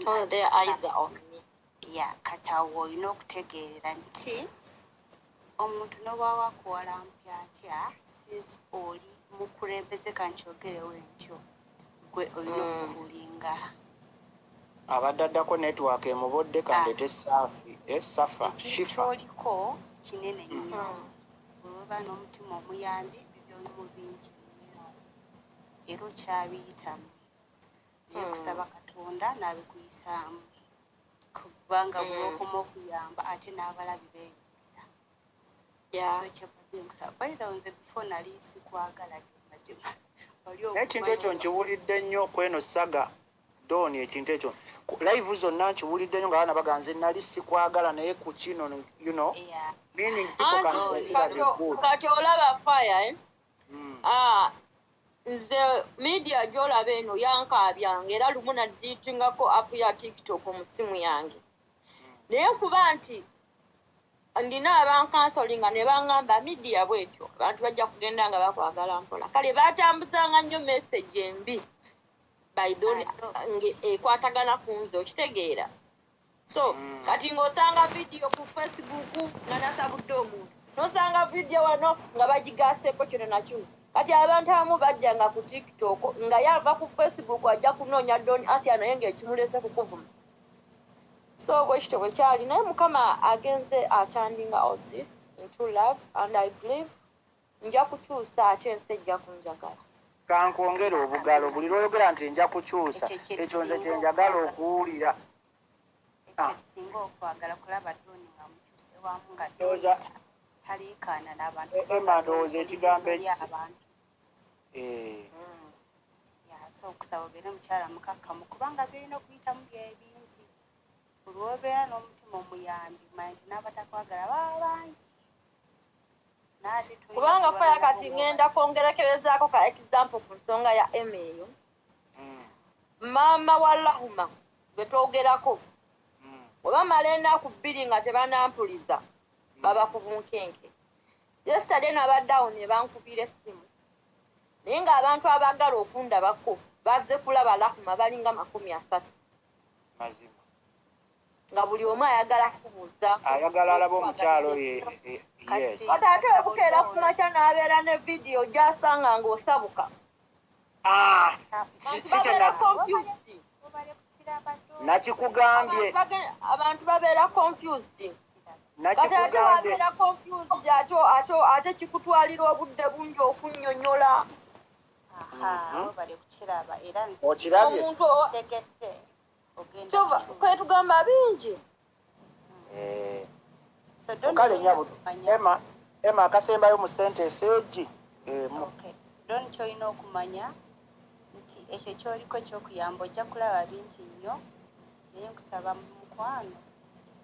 All their eyes are on me. Ya, kati awo olina okutegeerera nti omuntu n'obwaba akuwalampya atya, since oli mukulembeze, kankyogerewo ntyo, gwe olina okukulinga. Abadde addako network emubodde, kandeete Saafi, Safa Shifa. Kyoliko kinene nnyo. Olwoba n'omutima omuyambi, bibyolimu bingi nnyo era okyabiyitamu, naye kusaba Katonda n'abikuyisaamu, kubanga bwokoma okuyamba ate n'abalabi beeyongera. So kyebadde nkusaba, by the way, nze before nali sikwagala, mazima. Wali N'ekintu ekyo nkiwulidde nnyo kweno saga Dooni, ekintu ekyo live zonna nkiwulidde nnyo nga baana baga, "Nze nali sikwagala, naye ku kino," meaning people can consider the good. Kati olaba fire, eh? Mm. Ah, nze media gy'olaba eno yankaabyanga, era lumu nadeletingako app ya TikTok mu ssimu yange, naye kuba nti ndina abancounselinga ne baŋŋamba media bwetyo, abantu bajja kugenda nga bakwagala mpola. Kale batambuzanga nnyo message embi by then ekwatagana ku nze, okitegeera? So kati ng'osanga vidiyo ku Facebook nga nasabudde omuntu, nosanga vidiyo wano nga bagigaseeko kino nakino. Kati abantu abamu bajjanga ku TikTok nga yava ku Facebook ajja kunoonya Don Asia, naye ng'ekimulese kukuvuma. So bwekityo bwe kyali, naye Mukama agenze aturninga all this into love, and I believe nja kukyusa ate ensi ejja kunjagala. Kankwongere obugalo buli lwoyogera nti nja kukyusa. Ekyo Ekyo nze kyekisinga kyenjagala okwagala. okuwulira. Ah. Ekyo okwagala kulaba Doni nga mukyuse wamu, nga Doni taliikaana n'abantu. Emma, ndowooza ekigambo abantu. Eh, So okusaba obeere mukyala mukakkamu, kubanga byolina okuyitamu byebingi. Olwobeera n'omutima omuyambi, manya nti n'abatakwagala baba bangi. N'ate tolina Kubanga kulwana faya nabo. Kati ŋŋenda kwongerekerezaako ka example ku nsonga ya Emma eyo. Maama wa Lahuma gwe twogerako, bwe bamala ennaku 2 nga tebanampuliza, baba ku bunkenke. Yesterday nabadde awo ne bankubira essimu, naye ng'abantu abaagala okundabako bazze kulaba Lahuma balinga 30. Mazima. Nga buli omu ayagala kubuuza. Ayagala alaba omukyalo oyo, yes. Kati ate webukeera ku makya n'abeera ne vidiyo gy'asanga ng'osabuka. Ah, Abantu si kye babeera confused. Obale kukiraba Doni. Nakikugambye. Abantu babeera confused. Kati ate Nakikugambye. wabeera confused, ate kikutwalira obudde bungi okunnyonnyola. Aha, obale kukiraba era nze Okirabye. Omuntu ntegedde ogenda kyova kukyusa. kwetugamba bingi. Eh, So Doni, kale kyolina nyabo. okumanya- Emma, Emma, akasembayo mu sentence egi emu. Okay. Don, kyolina okumanya nti ekyo kyoliko kyokuyamba ojja kulaba bingi nnyo, naye nkusaba mu mukwano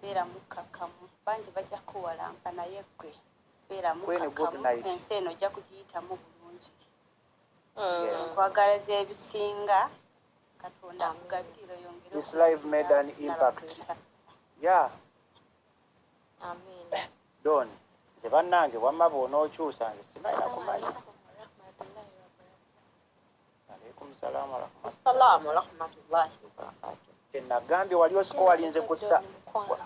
beera mukkakkamu. Bangi bajja kuwalampa, naye gwe beera Queen, good mukkakkamu. night. Ensi eno ojja kugiyitamu bulungi. Yes. Nkwagalaza ebisinga, Katonda akugabirire oyongere This live made an impact. n'abakweta. Yeah. Amiina. Don, nze bannange, wamma bw'onookyusa nze simanyi nakumanya. Alaikum salaamu warahmatullahi. Salaamu warahmatullahi wabarakatu. Kyenagambye, wali osikowalinze kussa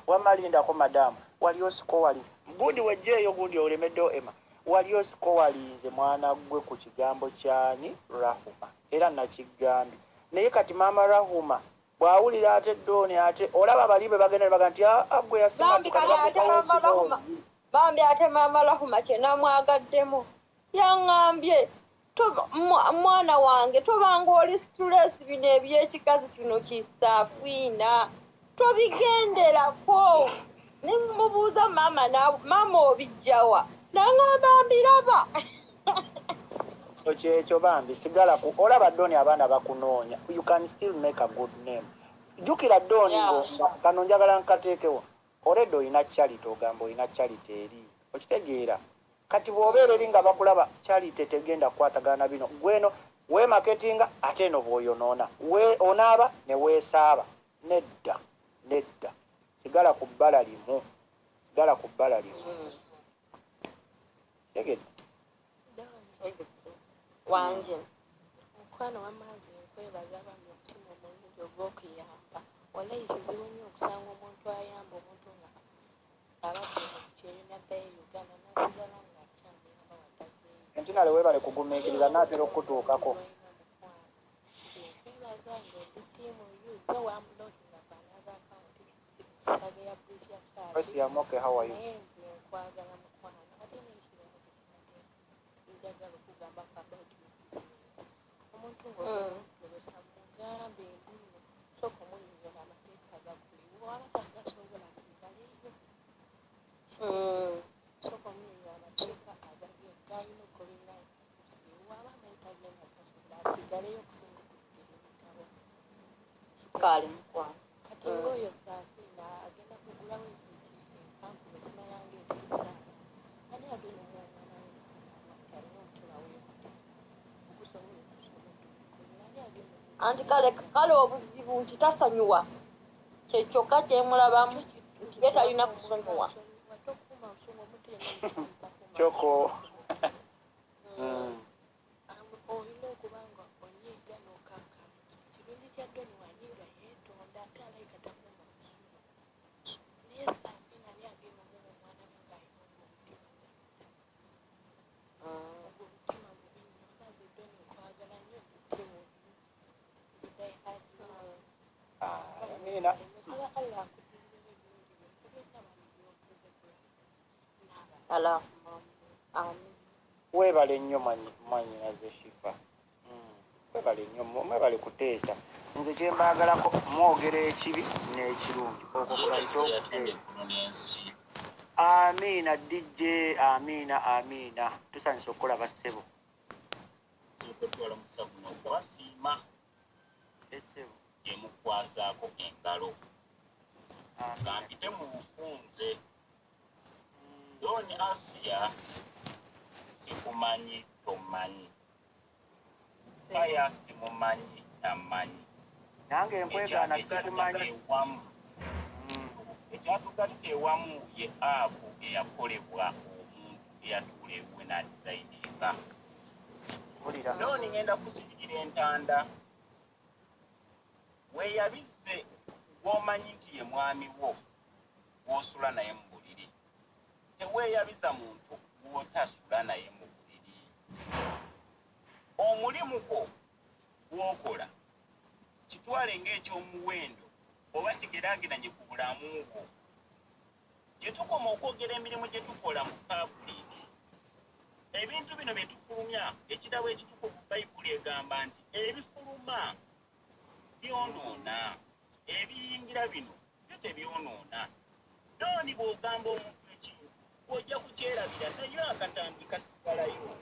wamma, lindako madaamu, wali osikowali gundi wejjeeyo gundi olemeddewo. Emma, wali osikowalinze mwana gwe ku kigambo kyani Rahuma, era nakigambye, naye kati maama Rahuma bw'awulira ate Dooni, ate olaba bali bwe bagenda ne baga nti, "Ah, ah, gwe Bambi kati ate maama Rahuma, bambi ate maama Rahuma kyenamwagaddemu, yaŋŋambye, "Mwana wange, tobanga oli stress, bino ebyekikazi kino kisaafiina, tobigenderako." Nemubuuza, "Maama, maama obijjawa?" Naŋŋamba, "Mbiraba." Kyekyo bambi, sigala ku olaba Dooni, abaana bakunoonya, you can still make a good name. Jjukira Dooni, kano njagala nkateekewo. Already olina charity, ogamba olina charity eri, okitegeera? Kati bw'obeera eri nga bakulaba, charity tegenda kukwatagana na bino. Gweno weemaketinga, ate eno bw'oyonoona we onaaba ne weesaaba. Nedda, nedda, sigala ku bbala limu, sigala ku bbala limu. Tegedde? Wanje. Mukwano wamaazi, nkwebaza bambi omutima omulungi ogw'okuyamba. Wallahi kizibu nnyo okusanga omuntu ayamba omuntu nga abadde eno ku kyeyo n'addayo e Uganda n'asigala nga akyamuyamba wadde azzeeyo. Entinale, weebale kugumiikiriza, naatera okukutuukako. Lwalina mukwano, nze nkwebaza nze ndi team you. Gwe wamblockinga ku another account ku saga ya breach ya cash. First, I'm okay, how are you? Naye nze nkwagala mukwano. Ate n'ekirala kyekibadde njagala okugambako about your business, omuntu ng'ogenda okugobesa, mugambe mbuno, sooka omunnyonnyola amateeka agakuliwo, waba tagasobola asigaleyo. Sooka omunnyonnyola amateeka galina okugoberera, waba amanyi tagenda gasobola, asigaleyo okusinga okuddira emitawaana. Kale mukwano. Kati ng'oyo Saafiina agenda kugulawo ekampuni, simanyange eteesa ani agenda omuwa omwana we nti alina omutima weegute ogusobola okusoma otubikolera, ani agenda? Anti kale kale obuzibu nti tasonyiwa, kyekyokka kyemulabamu nti ye talina kusonyiwa. Tokuuma nsonga, omuntu yenna omusiraamu takuuma. Kyoko. Olina okuba nga onyiiga n'okakkana. Ekirungi kya Doni, wanyiiga yeetonda, ate alayika takuuma busungu. Naye Saafiina, ani agenda omuwa omwana we ng'alina ogwo omutima gwonna, ogwo omutima mubi nnyo? Naze Doni nkwagala nnyo, ndi team ndi die hard. Amiina. Nsaba Allah akuddirizewo ebirungi byonna byonna bambi byokoze n'abalala. Allahumma amin. Weebale nnyo mwannyinaze Shifa. Mwebale nnyo, mwebale kuteesa. Nze kyembaagalako, mwogera ekibi n'ekirungi, okwo kubayite yatonda okuteesa. Eggulu n'ensi. Amiina, DJ, amiina, amiina. Tusanyusa okukulaba, ssebo. Sooka otwala omukisa guno okubasiima Essebo. gye mukwasaako engalo. Amiina. Kampite mu bufunze. Doni Asiya, sikumanyi, tomanyi. Kaya simumanyi, tamanyi. Nange nkwegaana, sikumanyi. Ewamu ekyatugatta ewamu ye app eyakolebwa omuntu eyatuula ewuwe n'adesigninga. Wulira. Doni, ngenda kusirikira entanda. Weeyabize gw'omanyi nti ye mwami wo gw'osula naye mu buliri. Teweeyabiza muntu gw'otasula naye mu buliri. Omulimu gwo gw'okola kitwale ng'ekyomuwendo oba kigeraageranye ku bulamu bwo. Gye tukoma okwogera emirimu gye tukola mu public, ebintu bino bye tufulumya, ekitabo ekitukuvu Bayibuli egamba nti ebifuluma byonoona, ebiyingira bino byo tebyonoona. Dooni, bw'ogamba omuntu ekintu ojja kukyerabira, naye akatambi kasigalayo.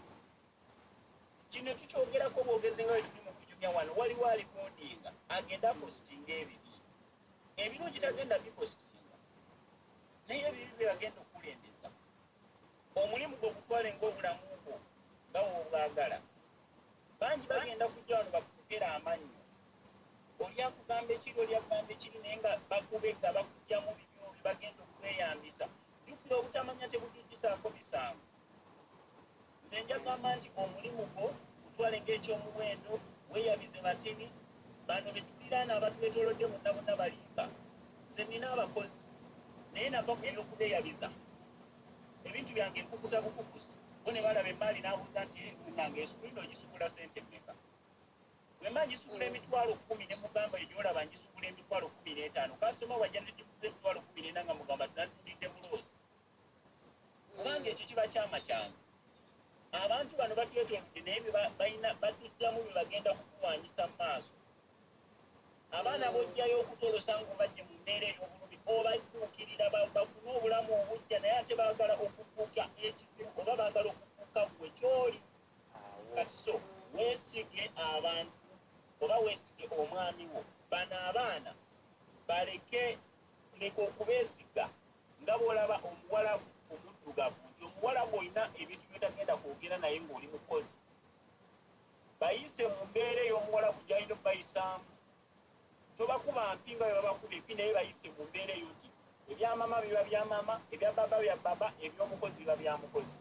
Kino tukyogerako bwogezi nga bwe tuli mu kunyumya wano, waliwo arecordinga agenda apostinga ebibi. Ebirungi tagenda bipostinga, naye ebibi byagenda okukulembeza. Omulimu gwe gutwale ng'obulamu bwo nga woobwagala. Bangi bagenda kujja wano bakusekera amannyo, oli akugamba ekiri, oli akugamba ekiri, naye nga bakubega bakugjamu bibyo bye bagenda okweyambisa. Jjukira, obutamanya tebutujjisaako misango. Nze njagamba nti omulimu gwo gutwale ng'ekyomuwendo, weeyabize batini bano betuliraana abatwetoolodde bonna bonna balimba. Nze nina abakozi, naye nava ku ebyokubeeyabiza. Ebintu byange nkukuta bukukusi, bo ne balaba emaali n'abuuza nti, "Munange, esukulu ogisukula sente mmeka?" Bwe mba ngisukula 100,000, ne mugamba egyolaba ngisukula 150,000. Kasitoma wajja negikuza 140,000, nga mugamba tunatundidde bu loss, kubanga ekyo kiba kyama kyange. Abantu bano batwetoolodde, naye balina batujjamu bye bagenda kukulwanyisa mu maaso. Abaana b'ojjayo okutolosa ng'obajje mu mbeera ey'obulumi, obadduukirira bafune obulamu obujja, naye ate baagala okufuuka ekizibu oba baagala okufuuka gwe ky'oli kati. So weesige abantu oba weesige omwami wo. Bano abaana baleke, leka okubeesiga nga bw'olaba omuwalabu omuddugavu, nti omuwalabu olina ebintu byotagenda kwogera naye ng'oli mukozi. Bayise mu mbeera ey'omuwalabu gy'alina okubayisaamu. Tobakuba mpi nga bwe babakuba empi, naye bayise mu mbeera eyo nti ebyamama biba byamama, ebya baba bya baba, ebyomukozi biba bya mukozi.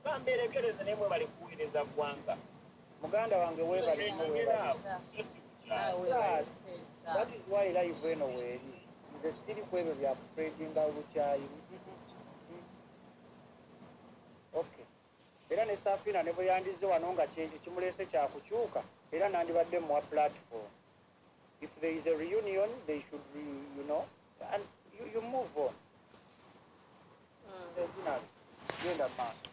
Bambeera ebyereza, naye mwebale kuweereza ggwanga. Muganda wange, weebale nnyo, Enyongera weebale. awo, so si kukyalo. That is why live eno weeri. Nze siri ku ebyo bya kuspreadinga obukyayi. Okay, era ne Safina ne bwe yandize wano nga kimuleese kyakukyuka, era nandibadde muwa platform. If there is a reunion, they should and you move on. Centenary, genda mu maaso.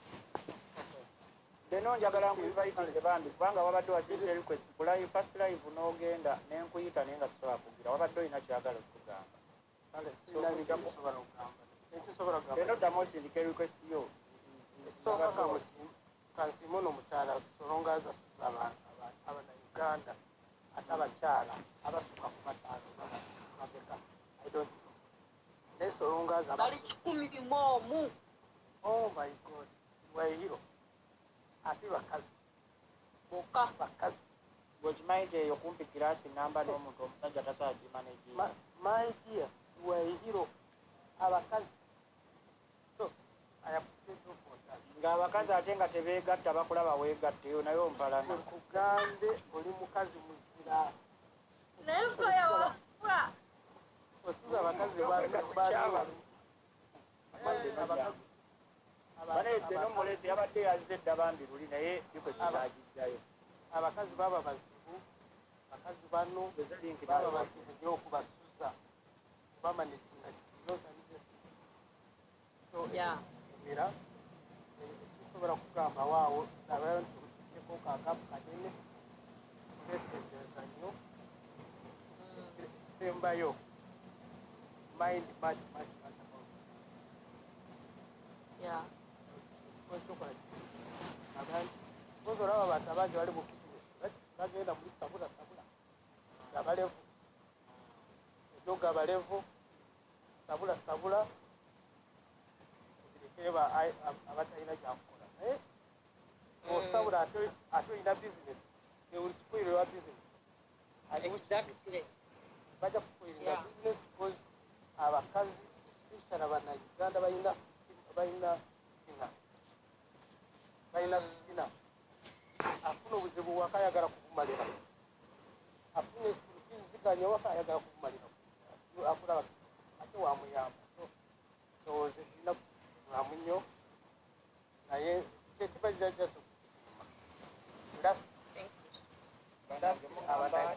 Leno njagala nkuinvitinge bambi, kubanga wabadde wasiise request ku live, first live, n'ogenda nenkuyita, naye nga tusobola kugira. Wabadde olina kyagala okutugamba. Kale, sirina bingi ebisobola okugamba. Ekisobola kugamba, Leno ddamu osindike request yo. Ekisooka, kansiime ono omukyala Solongaza Suza, Abannayuganda ate abakyala abasukka ku bataano bameka, I don't know, naye Solongaza Bali 101. Oh my God, wahiro ate bakazi. Bokka. Bakazi. Gwekimanyi nti eyo kumpi kirasi namba n'omuntu omusajja tasobola gimanage. My dear, wahiro abakazi, so I appreciate you for that. Ng'abakazi ate nga tebeegatta, bakulaba weegatteyo naye ompalana. Nkugambe, oli mukazi muzira. Naye faya wafa. Osuza abakazi. Abakazi. Bane nomulesi yabadde yazze dda bambi luli, naye request n'agijjayo. Abakazi baba bazibu, bakazi bano. Eza link. Baba Nayo. bazibu nnyo okubasuza, kubamanaginga. So mira ekisobola kugamba waawo nabayo nti oteko kagapu kanene, kubesembereza nnyo. Ekisembayo, mind much, much, much about okola. Abantu olaba, abantu abangi bali mu bizinesi, bagenda muri sabula sabula gabalevu ebyo, gabalevu sabula sabula, birekere abatalina gyakukola. Naye osabula ate olina bizinesi, they will spoil your business. And which bajja kuspoilinga business, because abakazi, especially Abannayuganda, balina fitina, balina fitina. Afuna obuzibu waka, ayagala kubumalira. Afuna school fees ziganya waka, ayagala kubumalira. Akulaba ate wamuyamba. So ndowooza erina kulamu nnyo, naye kyekibalira just okukinyuma. Last, Mugamba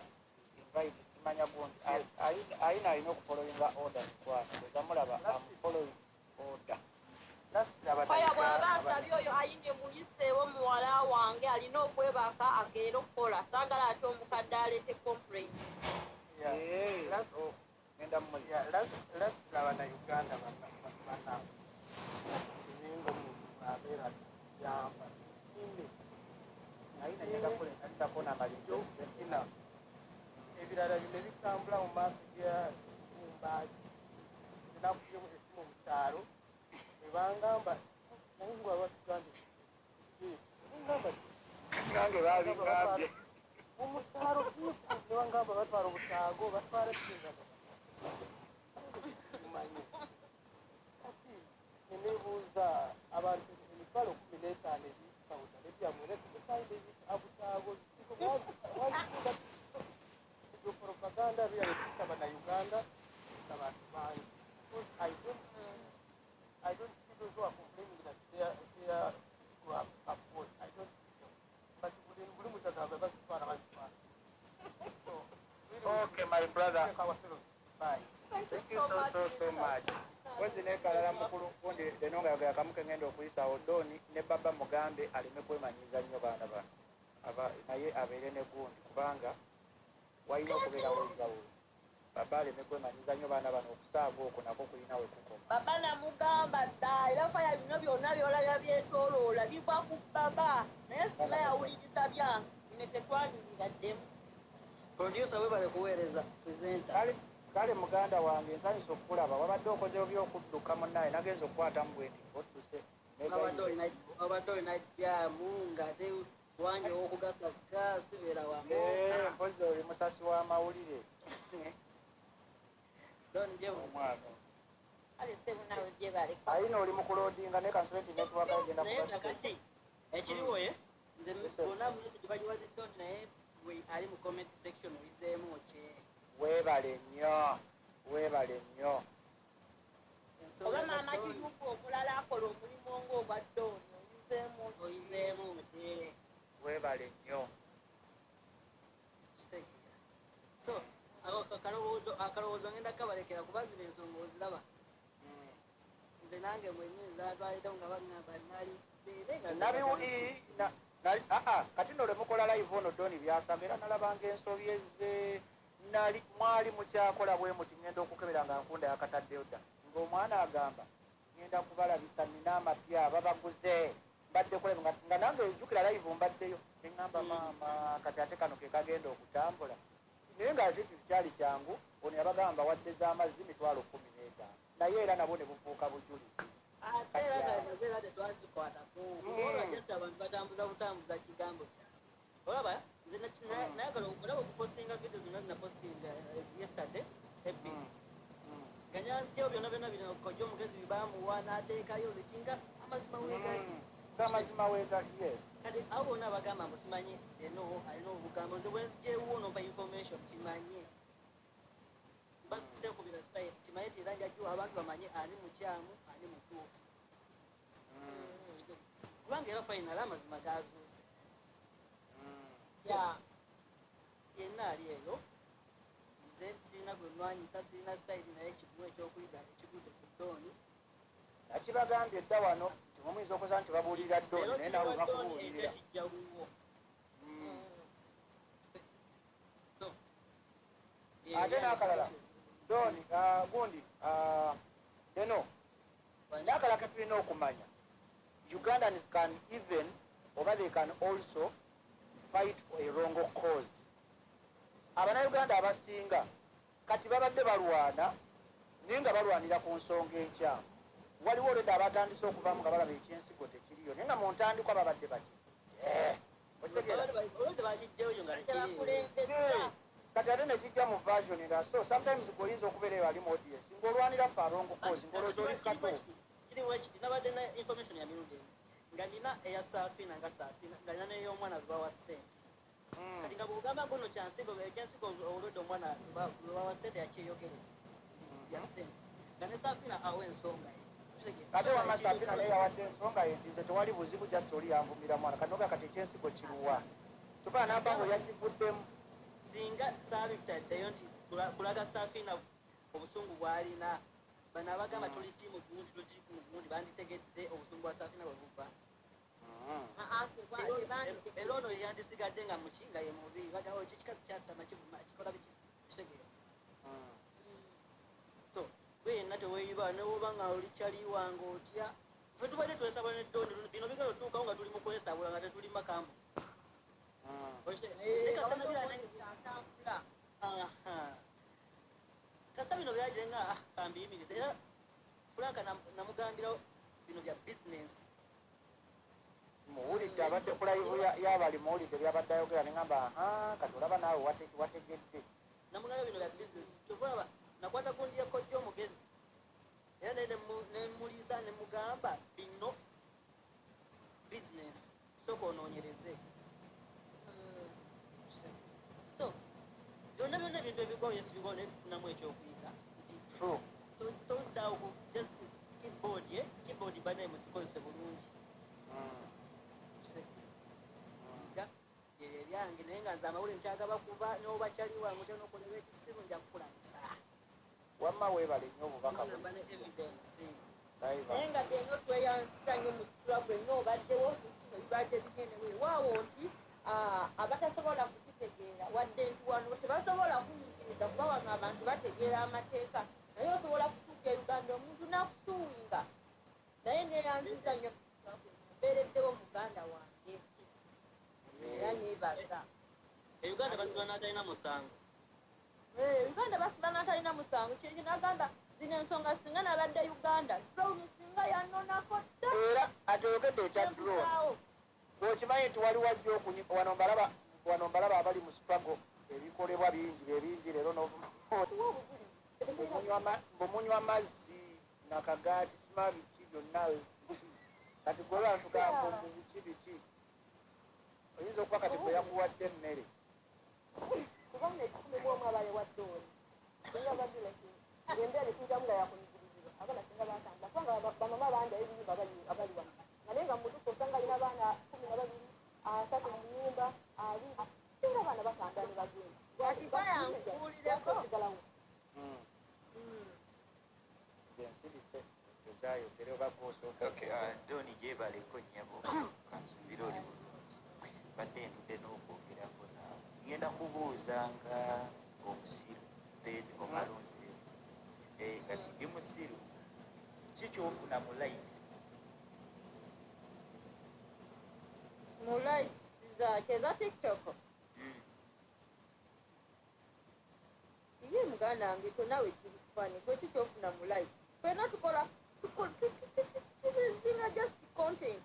invite, simanya gundi ayina, alina okufollowinga order. Mikwano, bweza mulaba am following order. Last, Faya bw'aba asabye oyo ayinye muyiseewo, muwala wange alina okwebaka akeera okukola. Saagala ate omukadde aleete complain. Oh, ngenda mumuli. Last, Abannayuganda bana kiringa omuntu abeera yamba tusimbe. Ayina ngenda kukola nalindako namaliriza. Ina ebirala bino ebitambula mu maaso gya kumba. Nakuyemu esimu mu kyalo ebangamba, naye nga batugambye, ngamba Nange babigambye. Omukyalo nebangamba batwala obusaago, batwala kingaga manyi. Kati nenebuuza abantu 150,000 eri Saudi Arabia, mwene temukalina abusaago wazikunda. Ebyo propaganda byabetisa Bannayuganda, abantu bangi, because I don't see those who are complaining that their go up, upward. I don't see them. But buli muntu agamba bazitwala, bazitwala. So, really, Okay, my brother. take ourselves. Bye. Thank you so so so much. Wezi nekalala mukulu gundi leno nga yogera kamu kengenda okuyisaawo. Doni ne baba mugambe aleme kwemanyiza nnyo baana bano aba, naye abeere ne gundi, kubanga walina okubeerawo enjawulo. Baba aleme kwemanyiza nnyo baana bano, okusaaga okwo nakwo kulina we kukoma. Baba namugamba dda, era faya bino byonna byolabya byetoloola biva ku baba, naye singa yawuliriza byange bino tetwanirira ddemu. Producer, webale kuweereza, presenter. Kale kale, muganda wange, nsanyusa okukulaba. Wabadde okozewo byokudduka munnaye, nagenza okukwatamu bwe nti odduse. Wabadde olina jaamu ng'ate wange owokugasaka sibeera wamu. Eh, mpozi oli musasi w'amawulire. Don Jebu. Omwana. Kale sebo, naawe gyebaleka. Ayina oli mu kuloadinga, naye kansube nti network egenda Naye kuba. Kakati ekiriwo ye nze bonna message bagiwaze Don, naye we ali mu comment section oyizeemu ki? We Weebale nnyo, weebale nnyo. Oba maama kiyumba omulala akola omulimu ng'ogwa Doni, oyizeemu. Oyizeemu nti Weebale nnyo. Kitegeera. So ako akalowoozo ngenda kabalekera kuba zino ensonga oziraba. Nze nange mwenyini zatwaliddewo nga baŋŋamba nalidde nga Nabiwuli aa, kati nno lwe mukola live ono, Doni byasaba era nalabanga ensobi ezze nali mwali mukyakola bwe muti. Ngenda okukebera nga Nkunda yakataddeyo dda, ng'omwana agamba ngenda kubalabisa nina amapya babaguze mbadde kulaba nga nange ejjukira live mbaddeyo neŋŋamba maama kati ate kano ke kagenda okutambula, naye nga ate ekintu kyali kyangu. Ono yabagamba wadde z'amazzi 150,000, naye era nabo ne bufuuka bujulizi. Ate era nga nazo era tetwazikwatako kuba just abantu batambuza butambuza kigambo kyabwe. Olaba nze nayagala olaba okupostinga video zonna zinapostinga yesterday ebbiri nga nyanzigyewo byonna byonna bino kojja omugezi bibamuwa n'ateekayo biki nga amazima weegali. Amazima weegali, yes. Kati abo bonna abagamba mbu simanyi eno alina obugambo, nze bwenzigyewo nompa information kimanye basisekubira style kimanye ti era njagiwa abantu bamanye ani mukyamu ani mutuufu, kubanga era final amazima gazuuse. Yenna ali eyo, nze sirina gwe nwanyisa, sirina side, naye kimu ekyokuyiga ekigudde ku Dooni. Nakibagambye dda wano nti mumuyinza okuza nti babuulirira Dooni, leero naye nawe kiriwa Dooni enkya bakubuulirira. Kijja wuwo. So, Ate n'akalala Dooni, gundi eno n'akalala ke tulina okumanya, Ugandans can even oba they can also fight for a wrong cause. Abannayuganda abasinga kati babadde balwana naye nga balwanira ku nsonga enkyamu. Waliwo olwedda abatandise okuvaamu nga balaba ekyensigo tekiriyo, naye nga mu ntandikwa babadde bati, eh, okitegeera? Olwedde bakijjayo nga tekiriiwo. Tebakulembeza. Kati ate nekijja mu version endala. So sometimes gweoyinza okubeera eyo ali mu audience ng'olwanira for a wrong cause, ng'olowooza oli katuufu. Kiriwo ekiti, nabadde na information ya mirundi emu nga nina eya Saafina, nga Saafina nga nina n'ey'omwana lwe bawa ssente. Kati nga bw'ogamba guno kyansigo ekyensigo, olwedde omwana lwe bawa ssente yakyeyogere ya ssente nga ne Saafina awa ensonga ye. Okitegeera? Ate wamma Saafina naye yawadde ensonga ye nti nze tewali buzibu, just oli yanvumira mwana. Kati noga kati ekyensigo kiruwa? Kyokka namba ngo yakivuddemu. Singa saabitaddeyo nti kulaga Saafina obusungu bw'alina, bano abagamba tuli tiimu gundi, tuli tiimu gundi, banditegedde obusungu bwa Saafina bwe buva. Era ono yandisigadde nga muki nga ye mubi, bagamba ekyo kikazi kyatama kivuma kikola biki, kitegeera? So gwe yenna teweeyiba newoba nga oli kyali wange otya, ffe tubadde twesabula ne Dooni. Bino bigenda otuukawo nga tuli mu kwesabula nga tetuli makambu. Atambula. Aha. Kasa bino byagire nga kambiyimirize. Era Franka namugambirawo bino bya business. Muwulidde abadde ku live y'abali, muwulidde byabadde ayogera, neŋamba aha, kati olaba naawe wategedde. Namugambira bino bya business. Kyova nakwata gundi ya kojja omugezi era naye nemuliisa nemugamba bino business, sooka onoonyereze. So byonna byonna ebintu ebigwawo, yes, bigwawo, naye tufunamu ekyokuyiga nti True. Toddawo ku just keyboard ye keyboard banaye muzikozese bulungi. Yiga ebyo ebyange, naye nga nze amawulire nkyagaba kuba n'obakyali wange otya n'okolera ekisiru nja kukulabisa. Wamma weebale nnyo obubaka. Ngamba ne evidence. Live. Naye nga geno tweyanzisa nnyo mu struggle ennyo obaddewo ebibadde binene. Weewaawo nti abatasobola kukitegeera, wadde nti wano tebasobola kuyigiriza kuba wano abantu bategeera amateeka, naye osobola kutuuka e Uganda omuntu nakusuwinga. Naye neyanziza nnyo mu struggle eno, mbeereddewo muganda wange era neebaza. E Uganda basiba n'atalina musango. Eh, Uganda basiba n'atalina musango. Kyekyo nagamba zino ensonga singa nabadde Uganda, drone singa yanonako dda. Era ate oyogedde ekya drone. Empusaawo. Bw'okimanyi nti waliwo ajja okunyi wano, mbalaba wano, mbalaba abali mu struggle, ebikolebwa bingi bebingi leero bwemunywa mazzi nakagaati sima biki byonna biki. Kati gwe lwantugamba mu biki biki oyinza okuba kati gwe yakuwadde emmere. Kubanga 11 aba yawadde oli. Singa badde like ng'embeera etuyitamu nga yakunyigirizibwa, abaana singa batambula, kubanga bamama bangi ab'ebiyumba abali wano, nga naye nga mutuufu osanga alina abaana 12, 30 mu nnyumba, 20, singa abaana batambula ne bagenda. Kati bayankuulireko. Osigalawo. Nze nsirise ezayogere oba gwosooka. Okay, Doni, gyebaleko nnyabo, kansuubire oli bulungi. Badde ndudde n'okwogerako naawe. Ngenda kubuuza nga omusiru, then omala onziremu. Kati ndi musiru, ki ky'ofuna mu likes? Mu likes zaki? Eza TikTok? Mm. Ye muganda wange, tonawe kiri funny. Gwe ki kyofuna mu likes? Fena tukola tuzinga just content.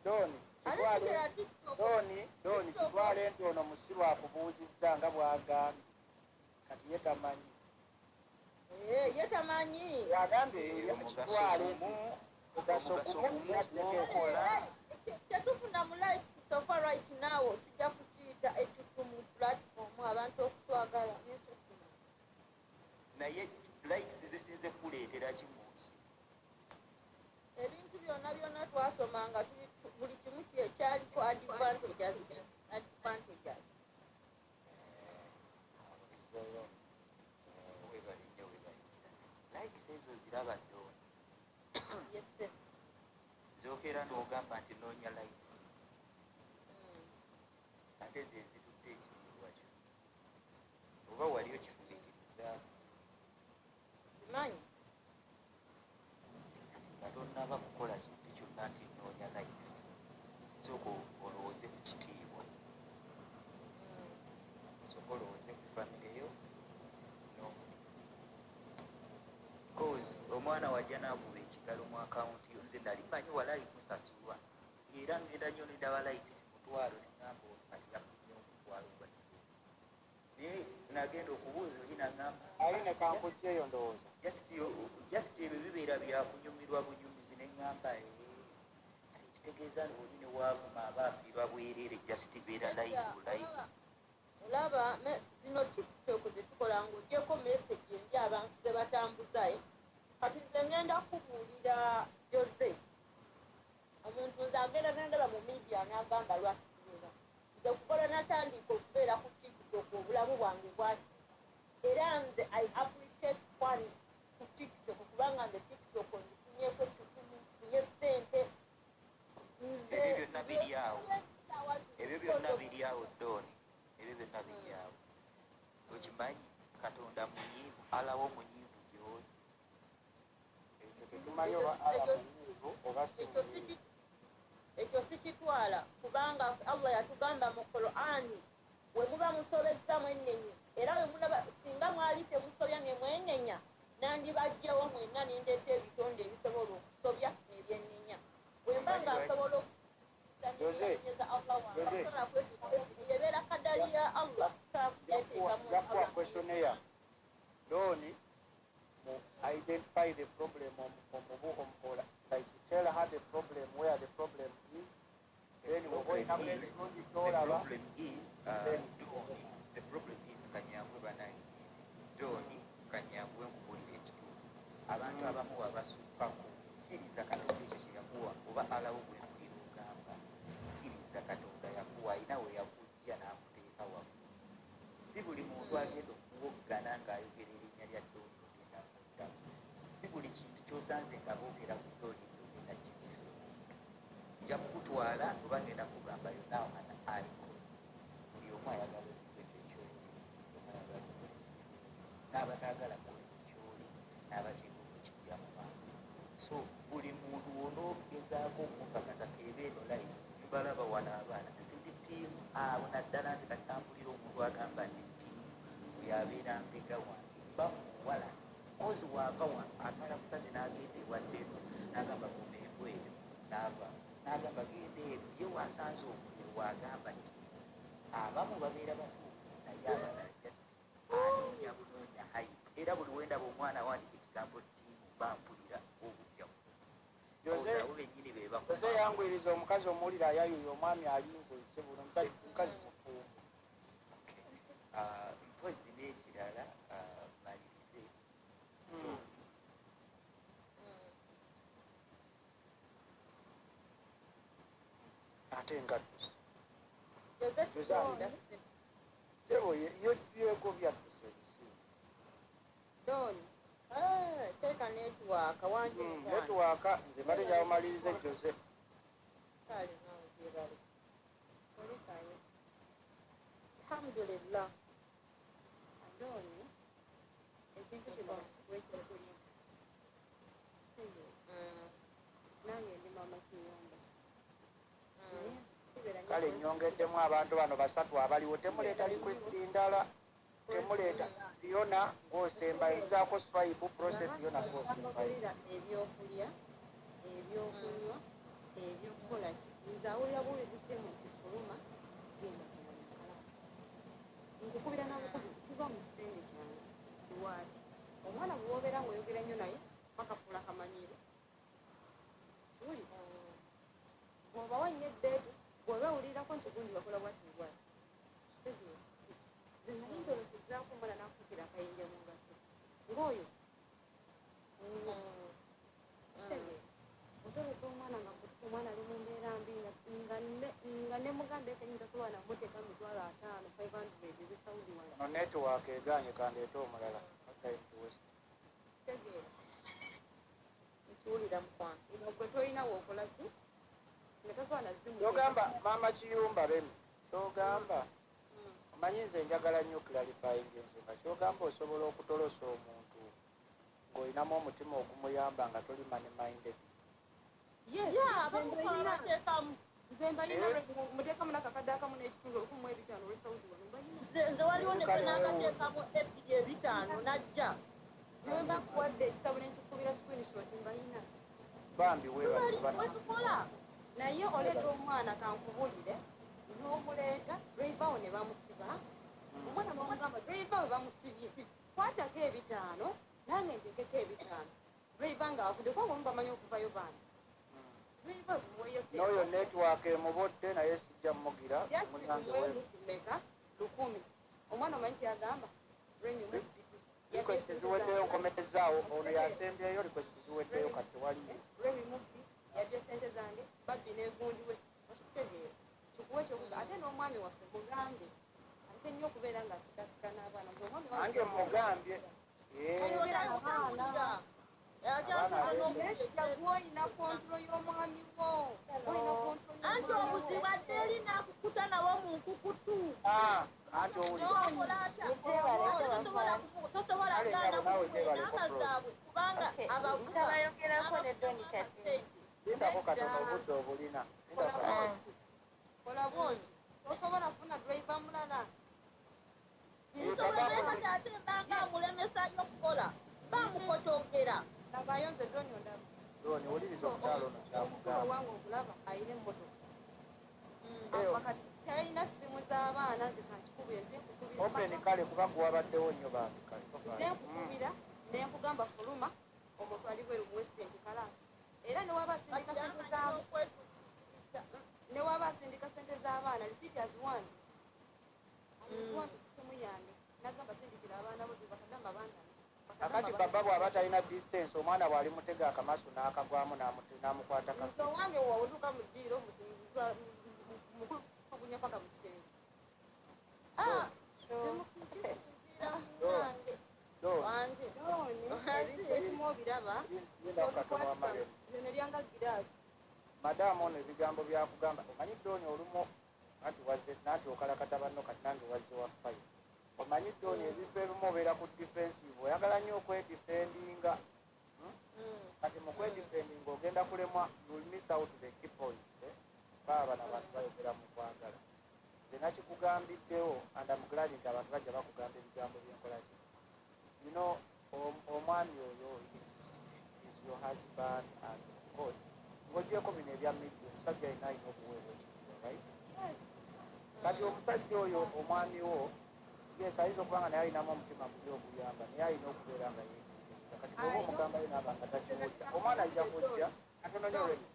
Doni, Ate kitwale. tukera TikTok. Doni, Doni, kitwale nti ono musiru akubuuzizza nga bw'agambye, kati ye tamanyi. Eh, ye tamanyi. Yagambye Eh, omugaso kitwale nti gumu, mugaso omugaso gumu gumu yategeeza. gw'okola. Tetufuna mu likes so far right now, tujja kukiyita ettutumu platform, abantu okutwagala nesokuma. Naye likes zisinze kukuleetera ki mu nsi? Ebintu byonna byonna twasomanga buli kimu kyaliko advantages, advantages. Webale nnyo, webale. Likes ezo ziraba, Doni? Yes, sir. Zokeera n'ogamba nti noonya likes, ate ze zitudde ekitiibwa kyo, oba wali okifumiitirizaako? Kimanyi. Kati nga tonnaba kukola kintu kyonna nti noonya likes, sooka olowooze ku kitiibwa, sooka olowooze ku famire yo n'omulimu, cause omwana wajja n'akuba ekigalo mu akawunti yo. Nze nali manyi walayi musasulwa, era ngenda nnyo nendaba likes 1000, neŋŋamba ono kati yafunye 10,000 gwa ssente, naye nagenda okubuuza oli naŋŋamba Ali ne kankujja eyo ndowooza. Just ebyo bibeera byakunyumirwa bunyumizi. Neŋŋamba, "Eh, ate kitegeeza nti oli ne waavuma aba afiirwa bwereere, just beera live live." Olaba zino TikTok zetukola, ng'ogyeko message embi abantu ze batambuza, eh. Kati nze ngenda kubuulira Jose, omuntu nze agenda nandaba mu media n'agamba lwaki tubeera. Nze kukola natandika okubeera ku TikTok, obulamu bwange bwaki, era nze I appreciate fans ku TikTok, kubanga nze TikTok ngifunyeko ettutumu, nfunye ssente nze. Ebyo byonna biri awo, ebyo byonna biri awo, Doni, ebyo byonna biri awo. Okimanyi Katonda munyiivu, alawo munyiivu gy'oli. Ekyo tetumanyi oba ala munyiivu oba si Ekyo munyiivu. Ekyo sikitwala, kubanga Allah yatugamba mu Qur'ani, we muba musobezza mwenenye, era we munaba singa mwali temusobya ne mwenenya, nandibajjewo mwenna nendeeta ebitonde ebisobola okusobya nebyenenya. Bwe mba nga nsobola Jose, okunenyeza Allah wange, Jose. sobola kweteeka ebeera kadali ya Allah, sobola kuyeteekamu. Jakuwa questionnaire, Doni, mu identify the problem, omubu omukola, like you tell her the problem, where the problem is, then oba olinaku ekirungi The kyolaba. problem is, Doni, the problem is, kanyangwe banaye, Doni, kanyangwe nkubuulira ekituufu. Abantu abamu wabasukkako. Kkiriza Katonda ekyo kye yakuwa, oba alawo bwempulira ogamba kkiriza Katonda yakuwa, alina we yakujja n'akuteeka waggulu. Si buli muntu agenda okuwoggana ng'ayogera erinnya lya Doni ogenda kuddamu. Si buli kintu ky'osanze nga boogera ku Doni nti ogenda kibifuna. Nja kukutwala oba ngenda kugamba yonna an icon. Buli omu ayagala okuba ekyo kyoli, buli omu ayagala okukola ekyo kyoli, n'abataagala kukola ekyo kyoli n'abakiika okukijja mu bantu. So buli muntu wonoogezaako okumukakasa keeba eno live, mbalaba wano abaana, nze ndi team abo, naddala nze kasitambulira omuntu agamba ndi team oyo abeera mbega wange, mba muwala kozi waava wano asala busazi n'agenda ewadde eno n'agamba vuma embwa eyo, n'ava n'agamba genda eno, ye wasanze omuliro waagamba nti abamu babeera batuufu, naye abalala just anoonya bunoonya hype. Era buli wendaba omwana awandika ekigambo team, bampulira obujja mu Jose, abo bennyini be Jose, bakuma. yanguyiriza omukazi omuwulira ayayuya, omwami alinze ekibuno, omusajja omukazi mufumbo. Ah, mpozi n'ekirala, maliriza. Ate nga dduse. Sebo yebyeko byadduse ebisimu. Don, teeka network wangi. Network nze mbadde njabumalirize Jose. Kale naawe gyebale. Olikayo. Alhamdulillah. Adoni, ekintu kino bakikuwa ekyokulya. Nange ndi mama kiyumba. Kale nyongeddemu abantu bano basatu abaliwo. Temuleeta request ndala, temuleeta. Fiona ng'osembayo, nzizaako swipe process. Fiona ng'osembayo. Ebyokulya, ebyokunywa, ebyokukola ki, nze awulira buwulizi simu nti fuluma genda kuwona kalasi, nkukubira nabukubi kiva mu kisenge kyange. Lwaki omwana bw'obeera ng'oyogera nnyo naye bakafuula kamanyiiro? Kiwuli bw'obawa nnyo ebbeetu, bw'oba owulirako nti gundi wakola bwati ne bwati, kitegeera nze nali ndowooza omwana n'akuukira akayinja mu ngatto ng'oyo wuwo. Kitegeera otolesa omwana nga kutuka, omwana ali mu mbeera mbi, nga ne muganda ekenyini tasobola namuteeka 500,000, 500 eze Saudi wano. No network eganye, kandeete omulala. No time to waste. Kitegeera. Nkiwulira mukwano. Nga gwe tolina wookola ki, nga tasobola nazimu. Kyogamba maama kiyumba Remi, kyogamba omanyi nze njagala nnyo clarifying ensonga. Kyogamba osobola okutolosa omuntu ng'olinamu omutima ogumuyamba nga toli money minded? Yes. Ya, abamukola bateekamu. Nze mbalina. Eh? Muteekamu nakakadde akamu n'ekitundu, 1500 olw'e Saudi wano, mbalina. Nze waliwo ne gwe nakateekamu ebiri ebitaano najja. Nemba nkuwadde ekitabo nenkikubira screenshot, mbalina. Bambi weebale bana. Wetukola. Naye oleeta omwana, kankubulire, n'omuleeta driver wo ne bamusiba omwana, bamugamba driver we bamusibye, kwatako ebitaano nange ntekeko ebitaano, driver ng'avudde, kubanga omu bamanyi okuvayo bambi driver muweyo. N'oyo network emubodde naye sijja mugira munange we. Meka 1,000 omwana omanyi kyagamba? Request ziweddeyo, nkomerezaawo, ono yasembyeyo. Request ziweddeyo, kati tewaliyo. Remi mubbi, yabye sente zange, babbi negundi we. Okitegeera kikuwa ekyokuga. Ate n'omwami waffe mugambe ate nnyo okubeera ng'asikasika n'abaana. Nze omwami wange Nange mugambye. Eh, ayogera abaana. Abaana. Gwoyina control y'omwami wo, olina control. Anti obuzibu adde eri n'akukuta nabo mu nkukutu. Ah, anti owulira. Okola atya? Tosobola Kale kugaana nyabo, naawe gyebaleko. kukuwa enamba zaabwe kubanga Okay, abavuga nsabayogerako ne Doni kati. Lindako katono, obudde obulina. Lindako katono. Kola bwoti, tosobola kufuna driver mulala. Kati ate mbanga amulemesayo okukola, bamukotogera. Labayo nze Doni, ondaba. Doni, wuliriza omukyalo ono kyamugamba. Owange okulaba ayina emmotoka. Eyo. Wakati talina simu z'abaana, nze kankikubire, nze nkukubira. Open kale, kuba guwabaddewo nnyo bambi, kale. Nze nkukubira nenkugamba fuluma omuntu ali bweru muwe sente kalaasi, era newaba asindika sente za newaba asindika sente z'abaana, risiiti aziwanze, aziwanze ku simu yange, nagamba sindikira abaana bo, bakagamba bantame. Kakati baba bw'aba talina distance, omwana bw'ali mutega akamasu n'akagwamu n'amukwata Nze kafi. owange wotuuka mu ddiiro mukulugunya paka mu kisenge. Doni, ebintu ebimu obiraba. Lindako katono wamale. Lino lyanga giraasi. Madaamu ono ebigambo byakugamba, omanyi Doni olumu anti wazze nanti okalakata banno, kati nange wazze wa fayo. Omanyi Doni ebintu ebimu obeera ku defensive, oyagala nnyo okwedefendinga. Kati mu kwedefendinga ogenda kulemwa, you'll miss out the key points, eh? Baba bano abantu bayogera mu kwagala. Nze nakikugambiddewo and I'm glad nti abantu bajja bakugamba ebigambo byenkola ki. You know, omwami oyo is your husband, and of course ng'ogyeko bino ebya media, omusajja alina okuweebwa ekitiibwa, right? Kati omusajja oyo omwami wo, yes, ayinza okuba nga naye alinamu omutima guli oguyamba, naye alina okubeera nga yeetegereza. Kati bw'oba omugambayo naaba nga takiwulira, omwana ajja kujja katono nnyo. Remi,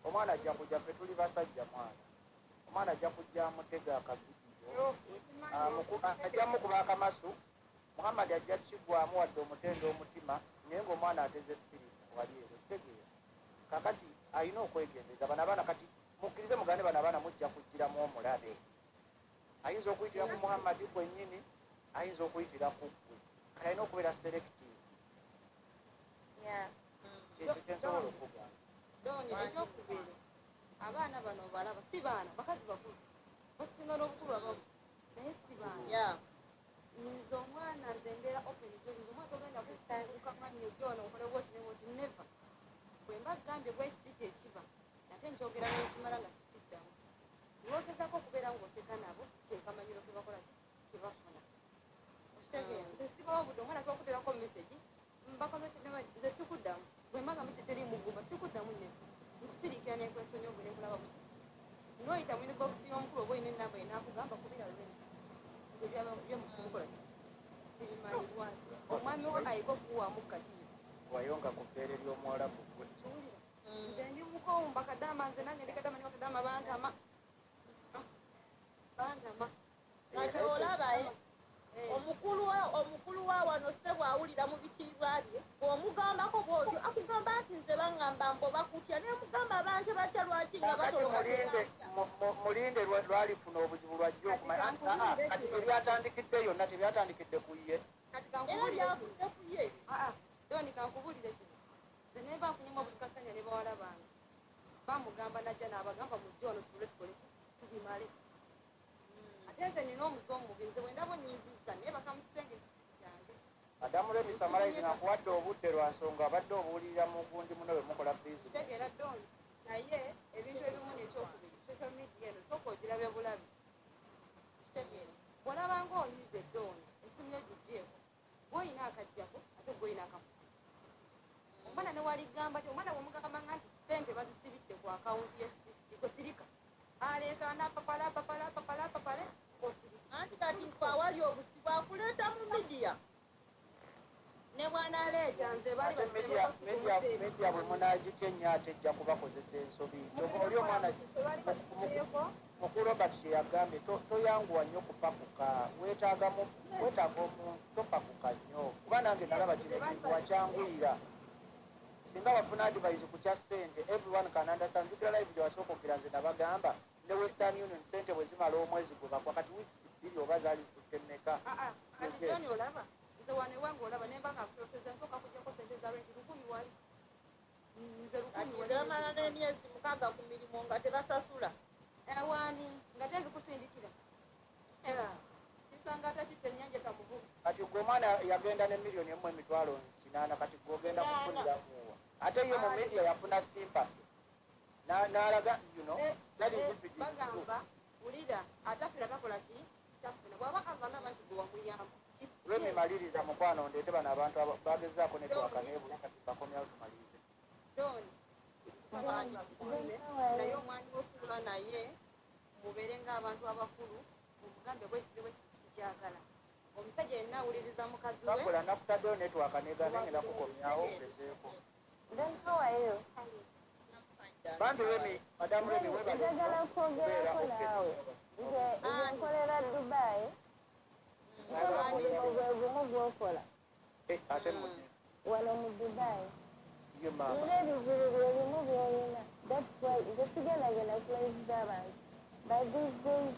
omwana ajja kujja, ffe tuli basajja mwana, omwana ajja kujja amutega akavidiyo, ajja mukuba akamasu. Muhammad ajja kigwamu wadde omutenda omutima, naye ng'omwana ateze firimu wali ero. Kitegeera kakati alina okwegendeza bano abaana kati. Mukkirize mugande bano abaana mujja kugiramu omulabe. Ayinza okuyitira ku Muhammad kwennyini, ayinza okuyitira ku ggwe. Kale alina okubeera selective. Kyekyo kyensobola okugamba. Doni, ekyokubiri, abaana bano balaba si baana, bakazi bakulu basinga n'obukulu abamu, naye si baana. Nze omwana, nze mbeera open gyoli. Nze omwana togenda kusinguka manyo gyona okole bwoti ne bwoti, never. Bwe mba gambye bwekiti kyekiba, ate nkyogera nenkimala nga sikiddamu. Lwogezaako okubeera ng'oseka nabo, kekamanyiro kebakola ki, kebafuna. Okitegeera? Nze sibawa budde. Omwana asobola okuteerako message, mbakoze ki, nze sikuddamu. Bwe mba nga message teri mugumba, sikuddamu, never. Nkusiriikira nenkwesonyiwa gwe nenkulaba buki. N'oyita mu inbox y'omukulu oba olina enamba ye, n'akugamba kubira lweni. Nze byamusimukola sibimanyi. Lwaki omwami we ayiga okuwaamu katiibwa? Wayonga ku bbeere ly'omuwalabu gwe. Kiwulira, nze ndi mukowumba kadama. Nze nange ndi kadama, ndi kadama. Bantama, bantama. Kati olaba omukulu wa wano se bw'awulira mu bitiibwa bye, bw'omugambako bw'otyo akugamba nti nze baŋŋamba mbo bakutya, naye mugamba abantu batya, lwaki nga Kakati batoloka? Mulinde, mulinde lwalifuna obuzibu lwajja okumanya. Kati Ah, ah, kankubuulire kati kino. tebyatandikidde yonna, tebyatandikidde ku ye. Kati Era kankubuulire kino. byavudde ku ye. Ah, ah, Doni, kankubuulire kino. Nze ne mba nfunyemu obutukakkanya ne bawala bange, bamugamba najja n'abagamba mujje wano tutule tukole ki, tubimale. Ate nze nina omuze omubi. Nze bwe ndaba onyiizizza, naye baka mu kisenge kyange. Madamu Remi Samalize, nakuwadde obudde lwa nsonga abadde obuulirira mu gundi muno bwe mukola bizinesi. Kitegeera Doni, naye ebintu ebimu nekyokubiri, social media eno sooka ogirabe bulabi. Kitegeera, bw'olabanga onyiize Doni, essimu yo giggyeeko. Gw'olina akajjako, ate gw'olina akakuba omwana ne waligamba ti omwana bwemugambanga nti sente bazisibidde ku akawunti ya STC, gwe sirika, aleekaana papala papala papala papale, osirika. Anti kati ffe awali obuzibu akuleeta mu media. Ne bw'anaaleeta, nze baali Ate media bwe munaagitya ennyo ate ejja kubakozesa ensobi. Oli omwana mukulu Robert kyeyagambye, toyanguwa nnyo kupakuka, weetaagamu weetaaga omuntu, topakuka nnyo, kuba nange nalaba kino ekintu wakyanguyira. Singa wafuna advice ku kya ssente, everyone can understand. Njukira live gye wasooka okgira, nze nabagamba ne Western Union sente bwe zimala omwezi gwe bakwa, kati weeks 2 oba zaali zitutte mmeka? Kati John, olaba nze wano ewange, olaba nemba nga nkuloseza, nsooka kujjako sente za renti 1,000 wali, nze 1,000 Kati wali. bamala n'emyezi 6 ku mirimu nga tebasasula. Awaani nga tezikusindikira kisanga atakitta ennyanja tamuvuga. Kati gwe omwana yagenda ne 1,800,000, kati gwe ogenda kufuniramuwa? Ate ye mu media yafuna sympathy n'alaga that is if it is true. Bagamba wulira, atafira takola ki, tafuna. Bwaba Allah naba nti gwe wamuyamba. Remi, maliriza mukwano, ndeete bano abantu bagezaako netwaka nebula, kati bakomyawo tumalirize. Don, nsaba akuume, naye omwami wokuula naye mubeere ng'abantu abakulu, omugambe bwekiti bwekiti sikyagala. Omusajja yenna awuliriza mukazi we. Bakola nakutaddeyo netwaka negaana, ngenda kukomyawo ogezeeko. Then how are you? Bambi Remi, Madamu Remi, webale Njagala nnyo kubeera kwogerako open. naawe. Nze nkolera Dubai. Nkola omulimu gwe gumu gwokola. Eh, ate mu Wano mu Dubai. Ye maama. Nina ebizibu bye bimu by'olina. That's why nze sigendagenda ku live z'abantu. But these days,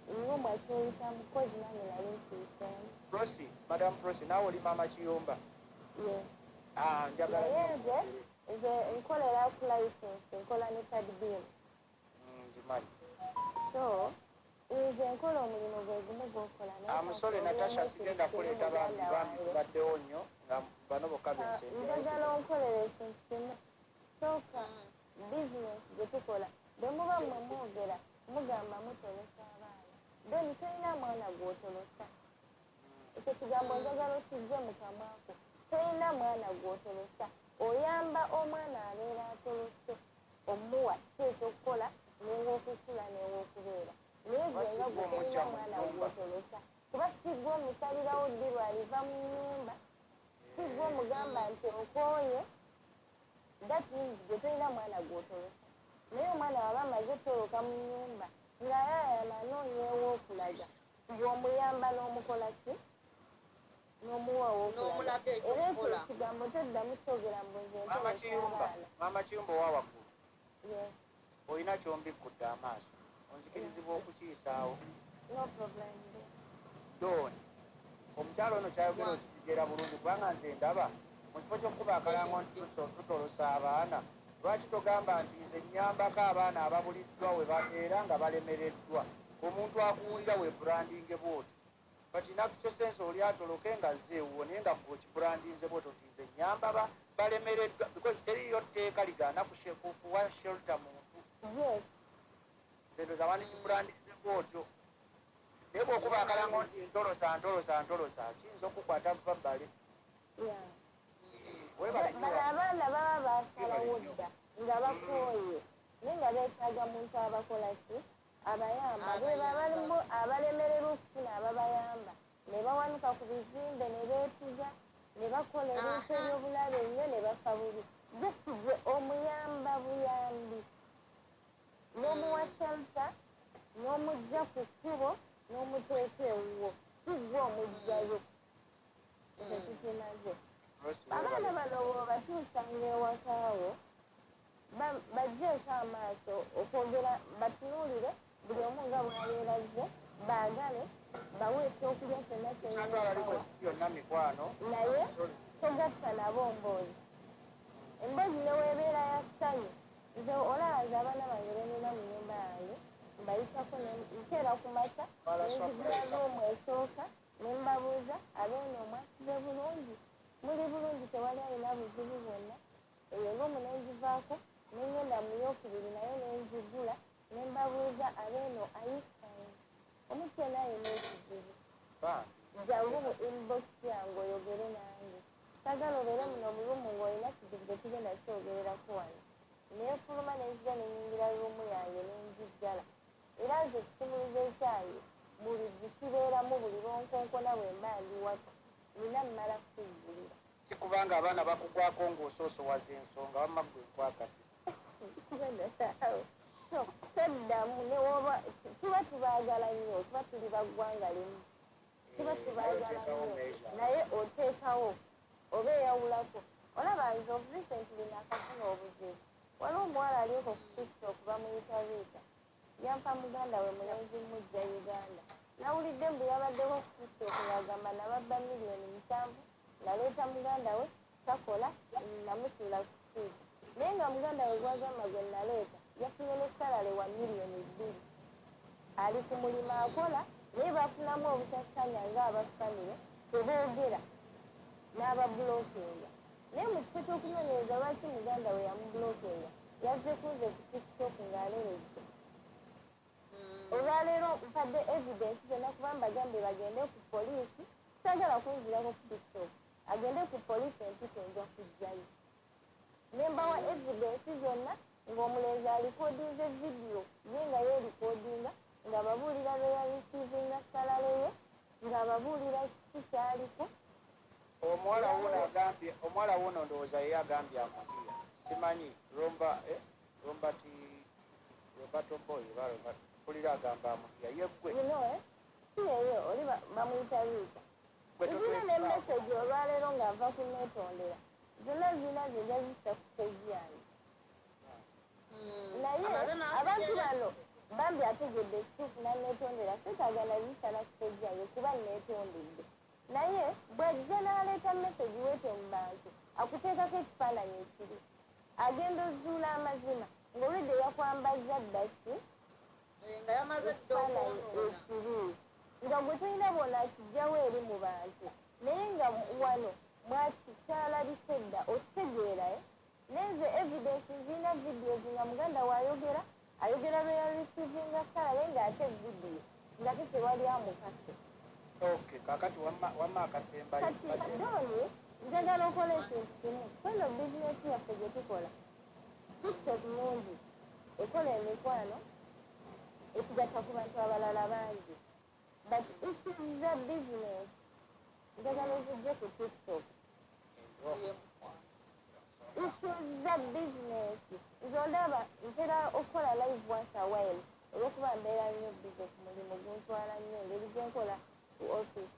ng'omwe akyoyitamu, 'cause nange nali nkiyiseemu. Prosi, Madam Prosi, naawe oli maama Kiyumba? Yes. Ah, njagala Naye nnyo nze nkubuulire. nze nkolera ku license, nkola ne Tadbir. Ngimanyi. So nze nkola omulimu gwe gumu gwokola, naye Amusole Natasha, kankubuuliremu sigenda ekintu kimu, kuleeta bambi muganda bambi wange. Tubaddewo nnyo nga bano bokka bensembyayo. Njagala onkolera ekintu kimu. Sooka bizinesi gye tukola, bwe muba mmwe mwogera mugamba mutolosa abaana. Then tolina mwana gw'otolosa. Ekyo kigambo njagala okijje mu kamwako. Tolina mwana gw'otolosa. Oyamba omwana abeera atolose, omuwa ki ekyokukola n'ew'okusula n'ew'okubeera, naye gwe nga gwe tolina mwana gw'otolosa, kuba si gwe omusalirawo ddi lwaliva mu nnyumba, si gwe omugamba nti okooye. That means gwe tolina mwana gw'otolosa. Naye omwana waba amaze toloka mu nnyumba ng'ayaayana anoonya ew'okulaga, ng'omuyamba n'omukola ki, n'omuwa ow'okulaga. N'omulaga Era ekyo ekyokukola. Ekigambo toddamu kyogera mbu nze Maama ntolosa Kiyumba, abaana. Maama Kiyumba owa waggulu. Yes. Olina kyombikkudde amaaso, onzikirizibwa okukiyisaawo? No problem. Don, omukyalo ono kyayogera okitegeera bulungi, kubanga nze ndaba mu kifo ky'okukuba akalango nti tutolosa abaana, lwaki togamba nti nze nnyambako abaana ababuliddwa we babeera nga balemereddwa? Omuntu akuwulira we brandinge bwotyo, but in actual sense oli atoloke nga azze ewuwo, naye nga gwe okibrandinze bwotyo nti nze nnyamba balemereddwa, because teriyo tteeka ligaana kuwa shelter muntu. Nze ndowooza wandikibrandinze bwotyo, naye bw'okuba akalango nti ntolosa, ntolosa, ntolosa, kiyinza okukwata vabbale. Webale nnyo. Bano abaana baba basalawo dda nga bakooye, naye nga beetaaga muntu abakola ki, abayamba. Beba abalimu abalemererwa okufuna ababayamba, ne bawanuka ku bizimbe, ne beetuga, ne bakola ebintu ebyobulabe ennyo, ne bafa bubi. Just gwe omuyamba buyambi, n'omuwa shelter, n'omujja ku kkubo, n'omuteeka ewuwo, si gwe omugjayo. Ekyo tukimaze. Abaana bano bw'obatuusanga ewakaawo, bajjeeko amaaso okwogera, batunuulire buli omu nga bw'abeera azze, baagale, bawe ekyokulya kyonna Kyatwala ky'olina. Request yonna, mikwano. Naye togatta nabo mboozi, emboozi neweebeera ya ssanyu. Nze olaba nze abaana bange benina mu nnyumba yange mbayitako, nkeera ku makya nenzigula room esooka ne mbabuuza, abeeno omwasize bulungi, muli bulungi, tewali alina buzibu bwonna? Eyo room nenzivaako, nengenda mu yokubiri, nayo nenzigula nembabuuza, abeeno ayifine, omuntu yenna alina ekizibu, jangu mu inbox yange oyogere nange. Sagala obeere muno mu room ng'olina kizibu, tetugenda kyogererako wano. Nenfuluma, nenzija, nenyingira room yange, nenjiggala. Era nze ekisumuluzo ekyange buli kibeeramu, buli lwonkonkona bwe mba ndi waka nina mmala kuggulira. Si kubanga abaana bakugwako ng'osoosowaza ensonga, wamma ggwe nkwakati. So toddamu newoba tuba tubaagala nnyo, tuba tuli baggwanga limu, tuba tubaagala nnyo, naye oteekawo oba eyawulako. Olaba nze of recently nakafuna obuzibu. Waliwo omuwala alyoko ku TikTok bamuyita Rita, yampa muganda we mulenzi mujja Uganda. Nawulidde mbu yabaddeko ku TikTok ng'agamba nababba 7 million, naleeta muganda we takola, namusuula ku street, naye nga muganda we gwagamba gwe naleeta yafunye ne salary wa 2 million, ali ku mulimu akola, naye bafunamu obutakkanya ng'aba family teboogera, n'abablockinga. Naye mu kifo ky'okunoonyereza lwaki muganda we yamublockinga, yazze kunze ku TikTok ng'aleerezza. Olwaleero mpadde evidence zonna, kuba mbagambye bagende ku poliisi, sagala kunzirako ku TikTok, agende ku poliisi empita enja kujjayo. Ne mbawa evidence zonna ng'omulenzi arecordinze video ye nga yerecordinga ng'ababuulira lwe yareceivinga salary ye, ng'ababuulira kiki kyaliko. Omuwala wuno agambye, omuwala wuno ndowooza ye agambye amugiya, simanyi romba, eh, Robert, Roberto Boy oba Robert, mpulira agamba amugiya yeggwe. You know, eh? Si yeyo oli bamuyita Rita. Gwe Nzina ne totwesibaako. message olwaleero ng'ava ku neetondera, zonna zina zinja zissa ku page yange. Naye abantu bano bambi ategedde ekituufu naneetondera, seetaaga zisala ku page yange kuba neetondedde. Naye bw'ajja n'aleeta message weetyo mu bantu, akuteekako ekifaananyi ekiri, agenda ozuula amazima ng'olwedde yakwambaza ddaki nga yamaze dda ekifaananyi okwonoona. Ekibi nga gwe tolina bw'onaakijjawo eri mu bantu, naye nga wano mwakikyalabise dda, okitegeera, eh? Nenze evidence zirina, videos nga muganda waayogera, ayogera lwe yareceivinga salary, ng'ate video ngate tewali amukase. Okay, kakati wamma akasembayo. Kati Doni, njagala okola ekintu kimu kweno bizinesi yaffe gye tukola. TikTok mungi ekola emikwano, etugatta ku bantu abalala bangi, but issues za business njagala ozijje ku TikTok. Issues za business, nze ondaba ntera okukola live once a while olwokuba mbeera nnyo busy ku mulimu, guntwala nnyo engeri gyenkola ku office.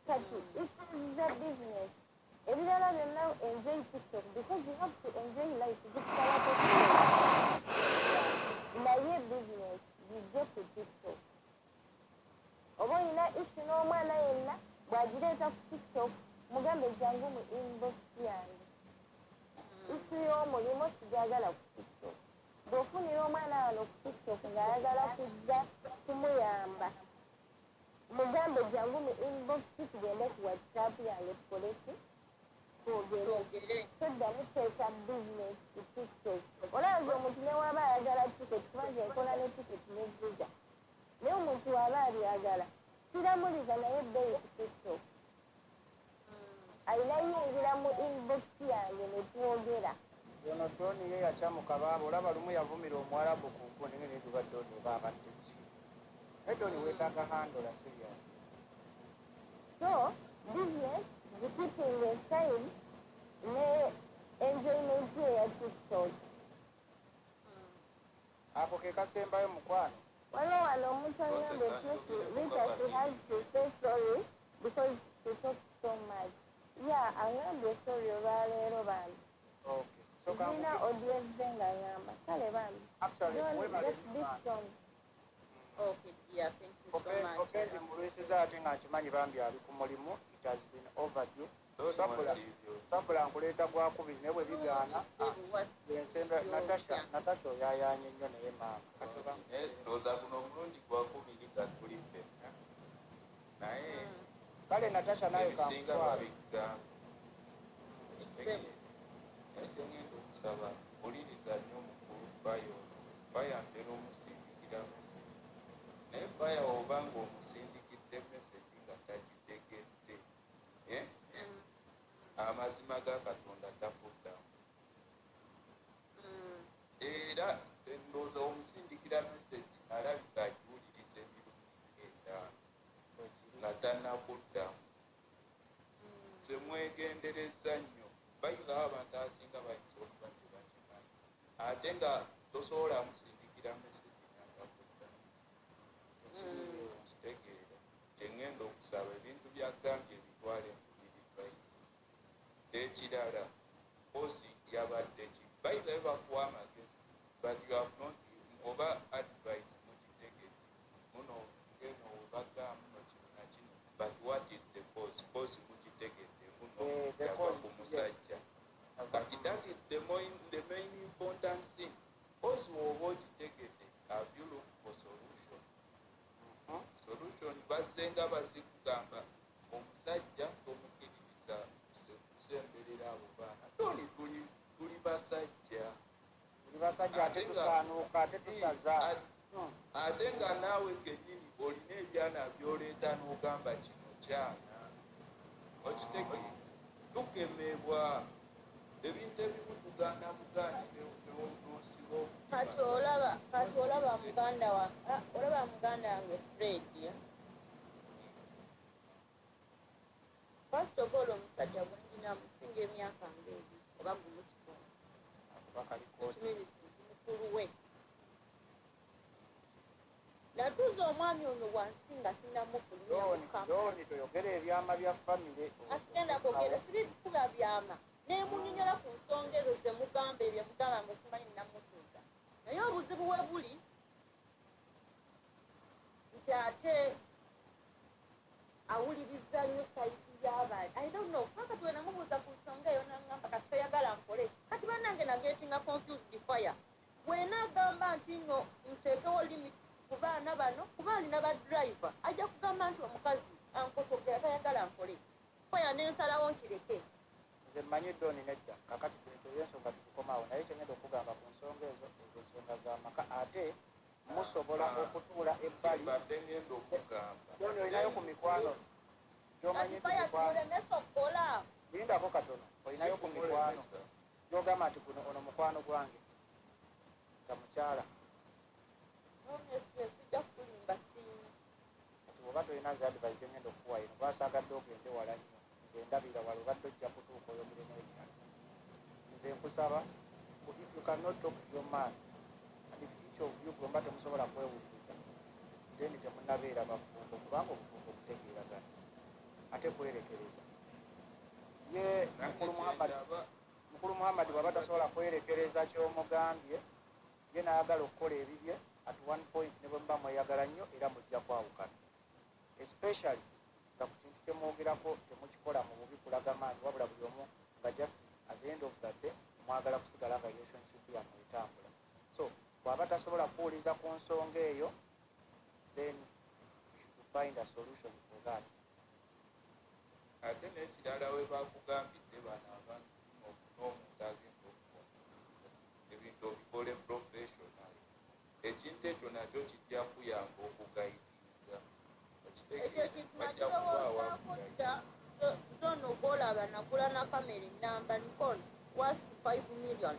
Kati issues za business, ebirala byonna enjoy TikTok because you have to enjoy life. Zikusalako. Naye bizinesi gijje ku TikTok. Oba olina issue n'omwana yenna, bw'agireeta ku TikTok, mugambe jangu mu inbox yange. Issue y'omulimu sijagala ku TikTok. Bw'ofunira omwana wano ku TikTok ng'ayagala kujja kumuyamba, mugambe jangu mu inbox, tugende ku WhatsApp yange, tukole ki, twogere. Toddamu teeka bizinesi ku TikTok. Olaba nti omuntu newaba ayagala ticket, kuba nze nkola ne ticket ne visa, naye omuntu waba abyagala siramuliza naye ebbeeyi ku TikTok, alina yingira mu inbox yange ne twogera. Ono Doni ye yakyamuka baaba. Olaba lumu yavumira Omuwarabu ku nku nene netuba. Doni oba abadde ki? Naye Doni weetaaga handler, serious. So business keeping aside ne enjoyment ye ya TikTok. Ako ke kasembayo, mukwano. Waliwo wano omuntu agambye Rita, she has to say sorry because she talks so much. Yeah, agambye sorry olwaleero bambi. Okay, so zirina audience ze nga ngamba kale bambi. Actually, Don't webale. just be strong. Okay, dear, thank you so much. Opendi mulwisiza ate nga nkimanyi bambi ali ku mulimu. It has been overdue. Sabula nkuleeta gwakubiri, naye bwe bigaana ensembe. Natasha, Natasha oyayanye nnyo naye maama katoba. Ndowooza guno omulundi gwakubiri nga tuli ffenna, naye Kale Natasha nawe ebisinga kankutwala. Babigamba, naye kyengenda okusaba, wuliriza nnyo omukulu Faya ono. Faya ntera omusindikira message, naye Faya oba nga omusindikidde message nga tagitegedde, eh? Amazima ga Katonda takuddamu. Era ndowooza omusindikira message alabika agiwuliriza emirundi ng'etaano nga tannakuddamu. Semwegendereza nnyo bayirawo abantu abasinga bayinza okuba tebakimanyi, ate nga tosobola musindikira message natakuddamu. Kitegeera kyengenda okusaba, ebintu byagambye ebitwale mubiri bayi. Ekirala, cause yabadde ki? Bayirayo bakuwa amagezi, but you have not oba advice mugitegedde muno ngeno webagamba muno kino na kino, but what is the cause? Cause mugitegedde muno Eh, the yava cause, ku musajja. Kati that is the main important thing. Cause woba ogitegedde, have you looked for solution? Solution bazzenga bazikugamba, omusajja tomukkiririza kusemberera abo baana. Toli tuli basajja. Tuli basajja ate tusaanuuka ate tusaza. Ate nga naawe kennyini olina ebyana by'oleeta n'ogamba kino kyana. Okitegeera, tukemebwa ebintu ebimu, tugaana bugaani n'osiba. Kati olaba muganda wa ah, olaba muganda wange Fred, eh? First of all, omusajja gwendina musinga emyaka ngaebiri oba gumu kitundu. Akuba kalikooti. Ekimirizi mukulu we. Natuuza omwami ono wansi nga sinnamufulumya mu kampani. Doni, toyogera ebyama bya famire. Asigenda kwogera, siri kuba byama, nemunyonyola ku nsonga ezo zemugamba, ebyo mugamba mbu simanyi namutuuza. Naye obuzibu we buli nti ate awuliriza nnyo side y'abaali. I don't know, kubanga tuwe namubuuza ku nsonga eyo nangamba kasitayagala nkole. Kati bannange nagetinga confused. Fire bwenaagamba nti nno nteekewo limits ku baana bano, kuba nina ba driver, ajja kugamba nti omukazi ankotogera, tayagala nkole. Fire nensalawo nkireke. Nze mmanyi Doni, nedda. Kakati ekyo y'ensonga tugikomaawo, naye kyengenda okugamba ku nsonga ezo, ezo ensonga z'amaka, ate musobola okutuula ebbali. Mbadde ngenda okugamba. Doni, olinayo ku mikwano gyomanyi Kati nti fire mikwano kimulemesa okukola. Lindako katono. Olinayo ku mikwano gyogamba nti guno ono mukwano gwange nga mukyala? Honestly, sijja kukulimba, siina. Kati bwoba tolina, nze advice gyengenda okukuwa ino, basaagadde ogende wala nnyo. Nze ndabira wala obadde ojja kutuuka oyogere n'ebirala. Nze nkusaba, if you cannot talk to your man and if each of you gwemba temusobola kwewuliriza, then temunabeera bafumbo, kubanga obufumbo kutegeeragana ate kwerekereza. Ye mukulu Muhammad, mukulu Muhammad bw'aba tasobola kwerekereza ky'omugambye, Ye n'ayagala okukola ebibye, at one point ne bwe muba mweyagala nnyo era mujja kwawukana, especially nga ku kintu kye mwogerako temukikola mu bubi kulaga maanyi, wabula buli omu nga just at the end of the day mwagala kusigala nga relationship yammwe etambula. So bw'aba tasobola kuwuliza ku nsonga eyo, then you should find a solution for that. Ate n'ekirala, we bakugambidde bano abantu n'omuntu agenda okuwa ebintu obikole professional, ekintu ekyo nakyo kijja kuyamba okuguidinga. Ekyo ekintu nakirowoozaako dda. Zono gwolaba nagula na kamera enamba Nikon worth 5 million,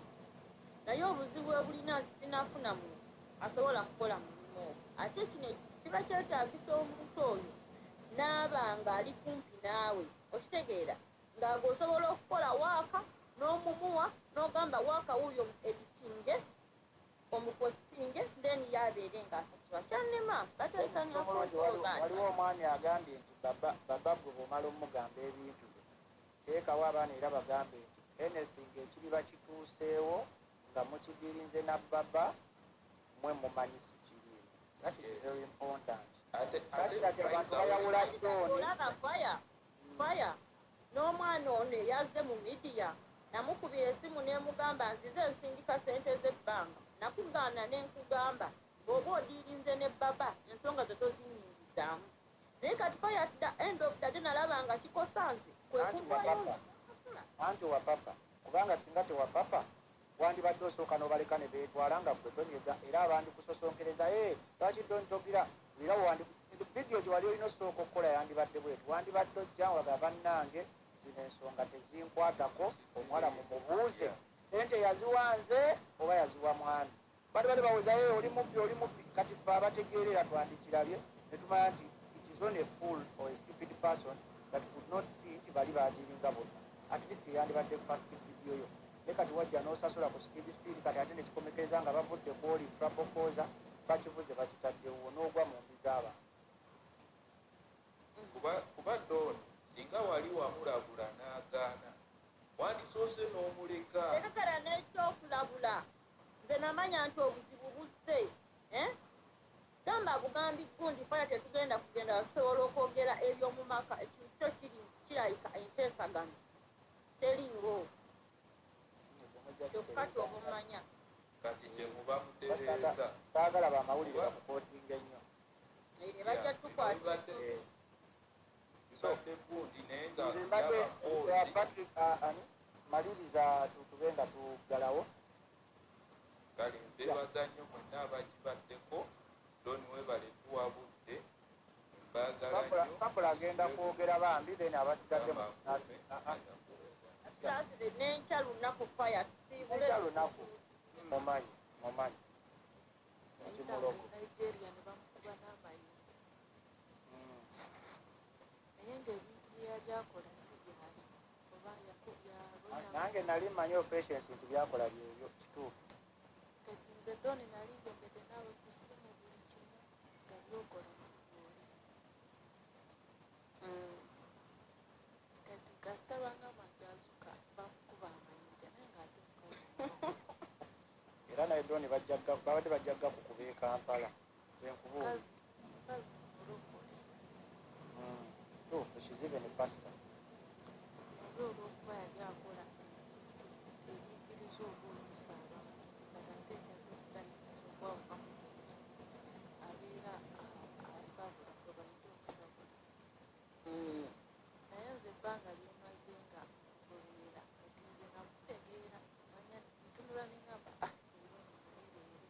naye obuzibu bwe bulina nti sinafuna muntu asobola kukola mulimu ogwo. Ate kino kiba kyetaagisa omuntu oyo n'aba ng'ali kumpi naawe, okitegeera, nga gweosobola okukola waaka n'omumuwa n'ogamba waaka wuuyo editinge, omupostinge, then yabeere ng'asasula. Kyannema. Waliwo omwami agambye nti baba gwe bw'omala omugamba ebintu bye, teekawo abaana era bagambe nti anything ekiriba kituuseewo nga mukidirinze na baba mwe mumanyi si kiriimu. That is very important. Kati abantu bayawula Doni. Olaba faya faya n'omwana ono eyazze mu media, namukubira esimu nemugamba nzize nsindika sente z'ebbanga, nakugaana nenkugamba bw'oba odiirinze ne baba ensonga zo tozinyingizaamu. Naye kati faya, at the end of the day nalaba nga kikosa nze kwe kuvaayo. Anti wapapa, kubanga singa tewapapa wandibadde osooka n'obaleka ne beetwala nga gwe tonyega, era abandi kusosonkereza, e lwaki dontogira era wandi vidiyo gye wali olina osooka okukola yandibadde bwetu, wandibadde ojja waga bannange zino ensonga tezinkwatako, omuwala mumubuuze sente yaziwanze oba yaziwa mwami. Bali bali bawoza, e oli mubbi, oli mubbi. Kati ffe abategeerera twandikirabye ne tumanya nti it is only a fool or a stupid person that could not see nti bali badiringa bonna. At least yandibadde first video yo, naye kati wajja n'osasula ku speed speed, kati ate nekikomekereza nga bavudde ku oli trouble causer, bakivuze bakitaddewo n'ogwa mu mbi z'abantu. Kuba Don singa wali wamulabula n'agaana, wandisoose n'omuleka. Tekakala n'ekyokulabula, nze namanya nti obuzibu buzze, eh? Gamba bugambi gundi faya tetugenda kugenda, tusobola okwogera eby'omu maka. Ekintu kyo kiri nti kirabika enteesagano teriiwo, kyokka kyoba omanya. Kati kyemuba mutereeza. Saagala bamawulire bakuquotinga ennyo. Eh, bajja tukwata. Bibadde gundi naye nga Nze mbadde ndaba cause. Patrick, ani maliriza, tube nga tuggalawo. Kale mbebaza nnyo mwenna abagibaddeko. Don webale tuwabudde, mbaagala nnyo. Sabula agenda kwogera bambi, then abasigadde mu Saasire n'enkya lunaku faya tusiibule. Enkya lunaku, mumanyi mumanyi nti mulogo. Nigeria ne bamukuba n'amayinja, naye ng'ebintu bye yali akola si byali oba yabonya. Nange nali mmanyi Patience nti byakola byebyo kituufu. Kati nze Doni nali njogedde naawe ku ssimu buli kimu nga byokola si byoli. Kati kasita bangamba nti azuka bamukuba amayinja, naye ng'ate mukazi Era naye Doni babadde bajjagga kukuba e Kampala, nze nkubuulira. Mukazi mulokole. Kituufu, she's even a pastor. Naye olw'okuba yali akola ebintu ebiyigiriza oba oluusi abantu, kati ate ekyadde kiyinza okwawukamu oluusi abeera asabula gwe bayita okusabula. Naye nze ebbanga lyemaze nga mugoberera, kati nze nga mutegeera manya ntunula nengamba, ah, leero no, naye leero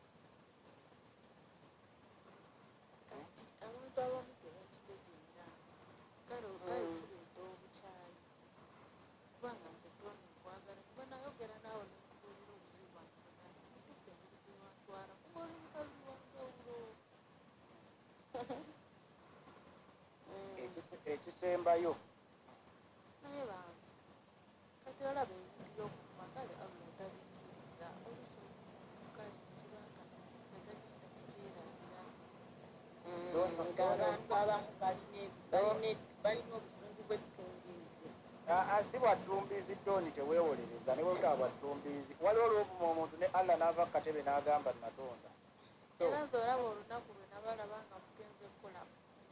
kati abantu abamu tebakitegeera. Kale kale kireeta obukyayi, kubanga nze Doni nkwagala, kuba nayogera naawe nenkubuulira obuzibu bwange bwenali mutuufu, engeri gye wantwala, kuba oli mukazi wanjawulo. Ekisembayo. Naye bambi kati olaba ebintu by'okuvuma, kale Allah tabikkiriza. Oluusi kale nekibanga nga tagenda kukyerabira. Ng'abantu abamu balina obusungu bw'ettundiizi. Aa, si bwa ttumbiizi Don, teweewolereza ne bwe butaba bwa ttumbiizi. Waliwo lw'ovuma omuntu ne Allah n'ava ku katebe n'agamba natonda. So, Era nze olaba olunaku lwe nabalaba nga mugenze kukola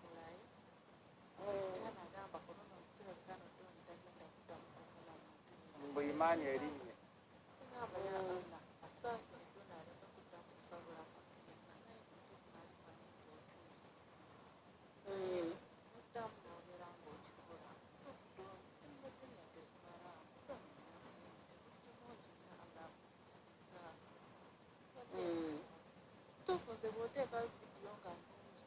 mulayi era nagamba kunono kirabika no Don tagenda kuddamu kuvuma muntu yenna. Mbu imaani erinnye. Ngamba ya Allah asaasire Don aleme kuddamu kusabula muntu yenna, naye mutuufu nali manyi nti okyuse. Noddamu n'obeera ng'okikola. Mutuufu Don, ne duniya tekumalaako. Don olina ssente, buli kimu okirina, Allah akukusiza. Mbadde nkusaba. Mutuufu nze bw'oteekayo vidiyo nga nnungi,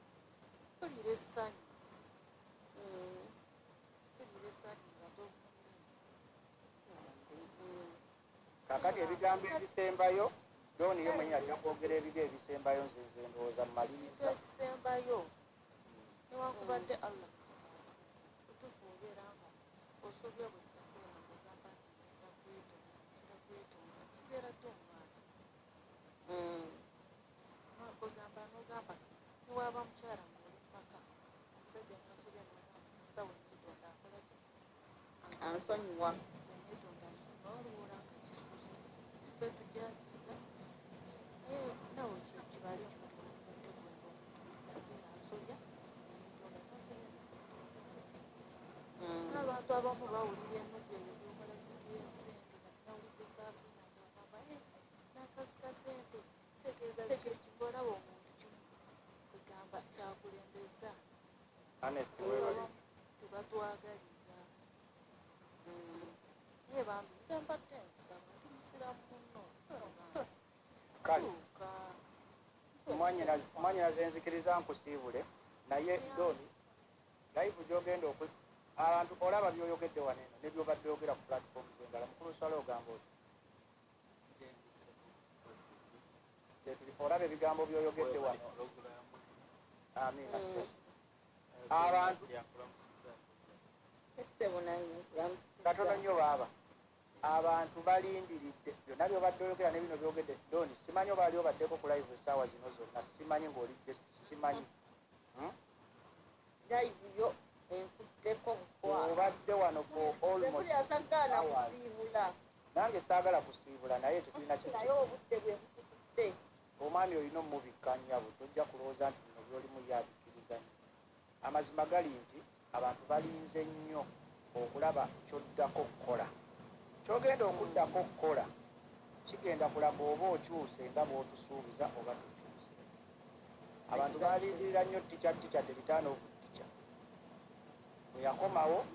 mpulira essanyu. Mpulira essanyu nga tovumye. Kaakati ebigambo ebisembayo, Don ye mwennyini ajja kwogera ebibye ebisembayo, nze ndowooza Ekintu mmaliriza. ekisembayo, newankubadde Allah musaasizi, butuufu obeera nga osobya buli kaseera ng'ogamba nti ngenda kwetonda, ngenda kwetonda, kibeera too much. Ogamba n'ogamba newaaba mukyala ng'oli mu maka, omusajja n'asobya n'ogamba kasita we neetonda akola ki? Ansonyiwa. Bwe neetonda ansonyiwa, waliwo olanga kisusse. Si ffe tujudginga, naye naawe kibale nti wandibadde gwe ng'omuntu buli kaseera asobya neyeetonda, n'asobya neyeetonda. Kati n'abantu abamu bawulira ennugu ebyo by'okola vidiyo ya ssente. Kati nawulidde Saafiina ng'agamba, "Eh, nakasuka ssente," kitegeeza biki ekigolaba omuntu kimu kwegamba kyakulembeza. Honest, weebale. Abamu tebatwagaliza. Naye bambi nze mbadde nkusaba, ndi musiraamu munno. Kale. Kyuka. Mwanyinaze, nzikiriza nkusiibule, naye Don, live gy'ogenda oku abantu olaba by'oyogedde wano eno ne by'obadde oyogera ku platforms endala. Mukulu Swala, ogamba oti olaba ebigambo by'oyogedde wano. Amiina ssebo. Abantu Ssebo, nange nkulamusiza. Katono nnyo baaba abantu balindiridde byonna byobadde oyogera ne bino byogedde. Don, simanyi obaali obaddeko ku live essaawa zino zonna, simanyi ng'oli guest, simanyi. Live yo enkutteko bukwasa. Obadde wano for almost Buli asagaana hours. kusiibula. Nange saagala kusiibula, naye tetulina Naye kintu. obudde bwe butukutte. Omwami olina omubikka nnyabo, tojja kulowooza nti bino byolimu yabikkiriza nnyo. Amazima gali nti abantu balinze nnyo okulaba kyoddako kukola. Kyogenda okuddako kukola kigenda kulaga oba okyuse nga bw'otusuubiza oba tokyuse. Abantu balindirira nnyo teacher, teacher, the return of teacher. Bwe yakomawo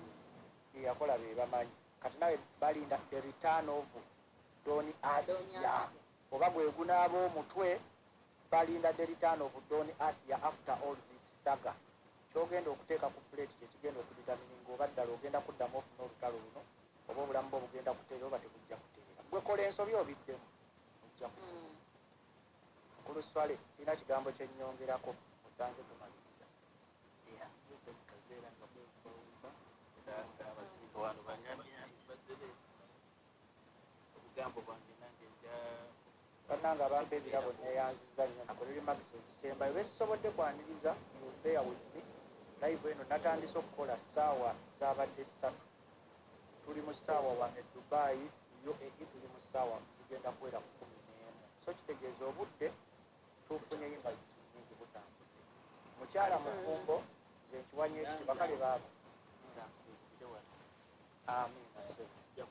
bye yakola be bamanyi. Kati nawe balinda the return of Don Asia, oba gwe gunaaba omutwe. Balinda the return of Don Asia after all this saga. Kyogenda okuteeka ku plate kyekigenda okudetermininga oba ddala ogenda kuddamu ofuna olutalo luno, oba obulamu bwo bugenda kuteera oba tebujja kuteera. Gwe kola ensobi obiddemu, ojja kufuna. Mukulu Swale, sirina kigambo kyennyongerako, musanze tumaliriza. Joseph Kazeera nga muwumbawumba era ng'abasinga wano bagambye nti mbadde late, obugambo bwange nange nja Bannange abampa ebirabo neyanziza nnyo. Nako remarks ezisembayo besisobodde kwaniriza, you bear with me. Live eno natandise okukola ssaawa zabadde 3. Tuli mu ssaawa wano e Dubai, UAE, tuli mu ssaawa zigenda kuwera 11, so kitegeeza obudde tufunye invites nyingi butambudde. Mukyala mufumbo, nze nkiwanye ekiti bakale baaba. Nga nsiibulire wano. Amiina ssebo. Nja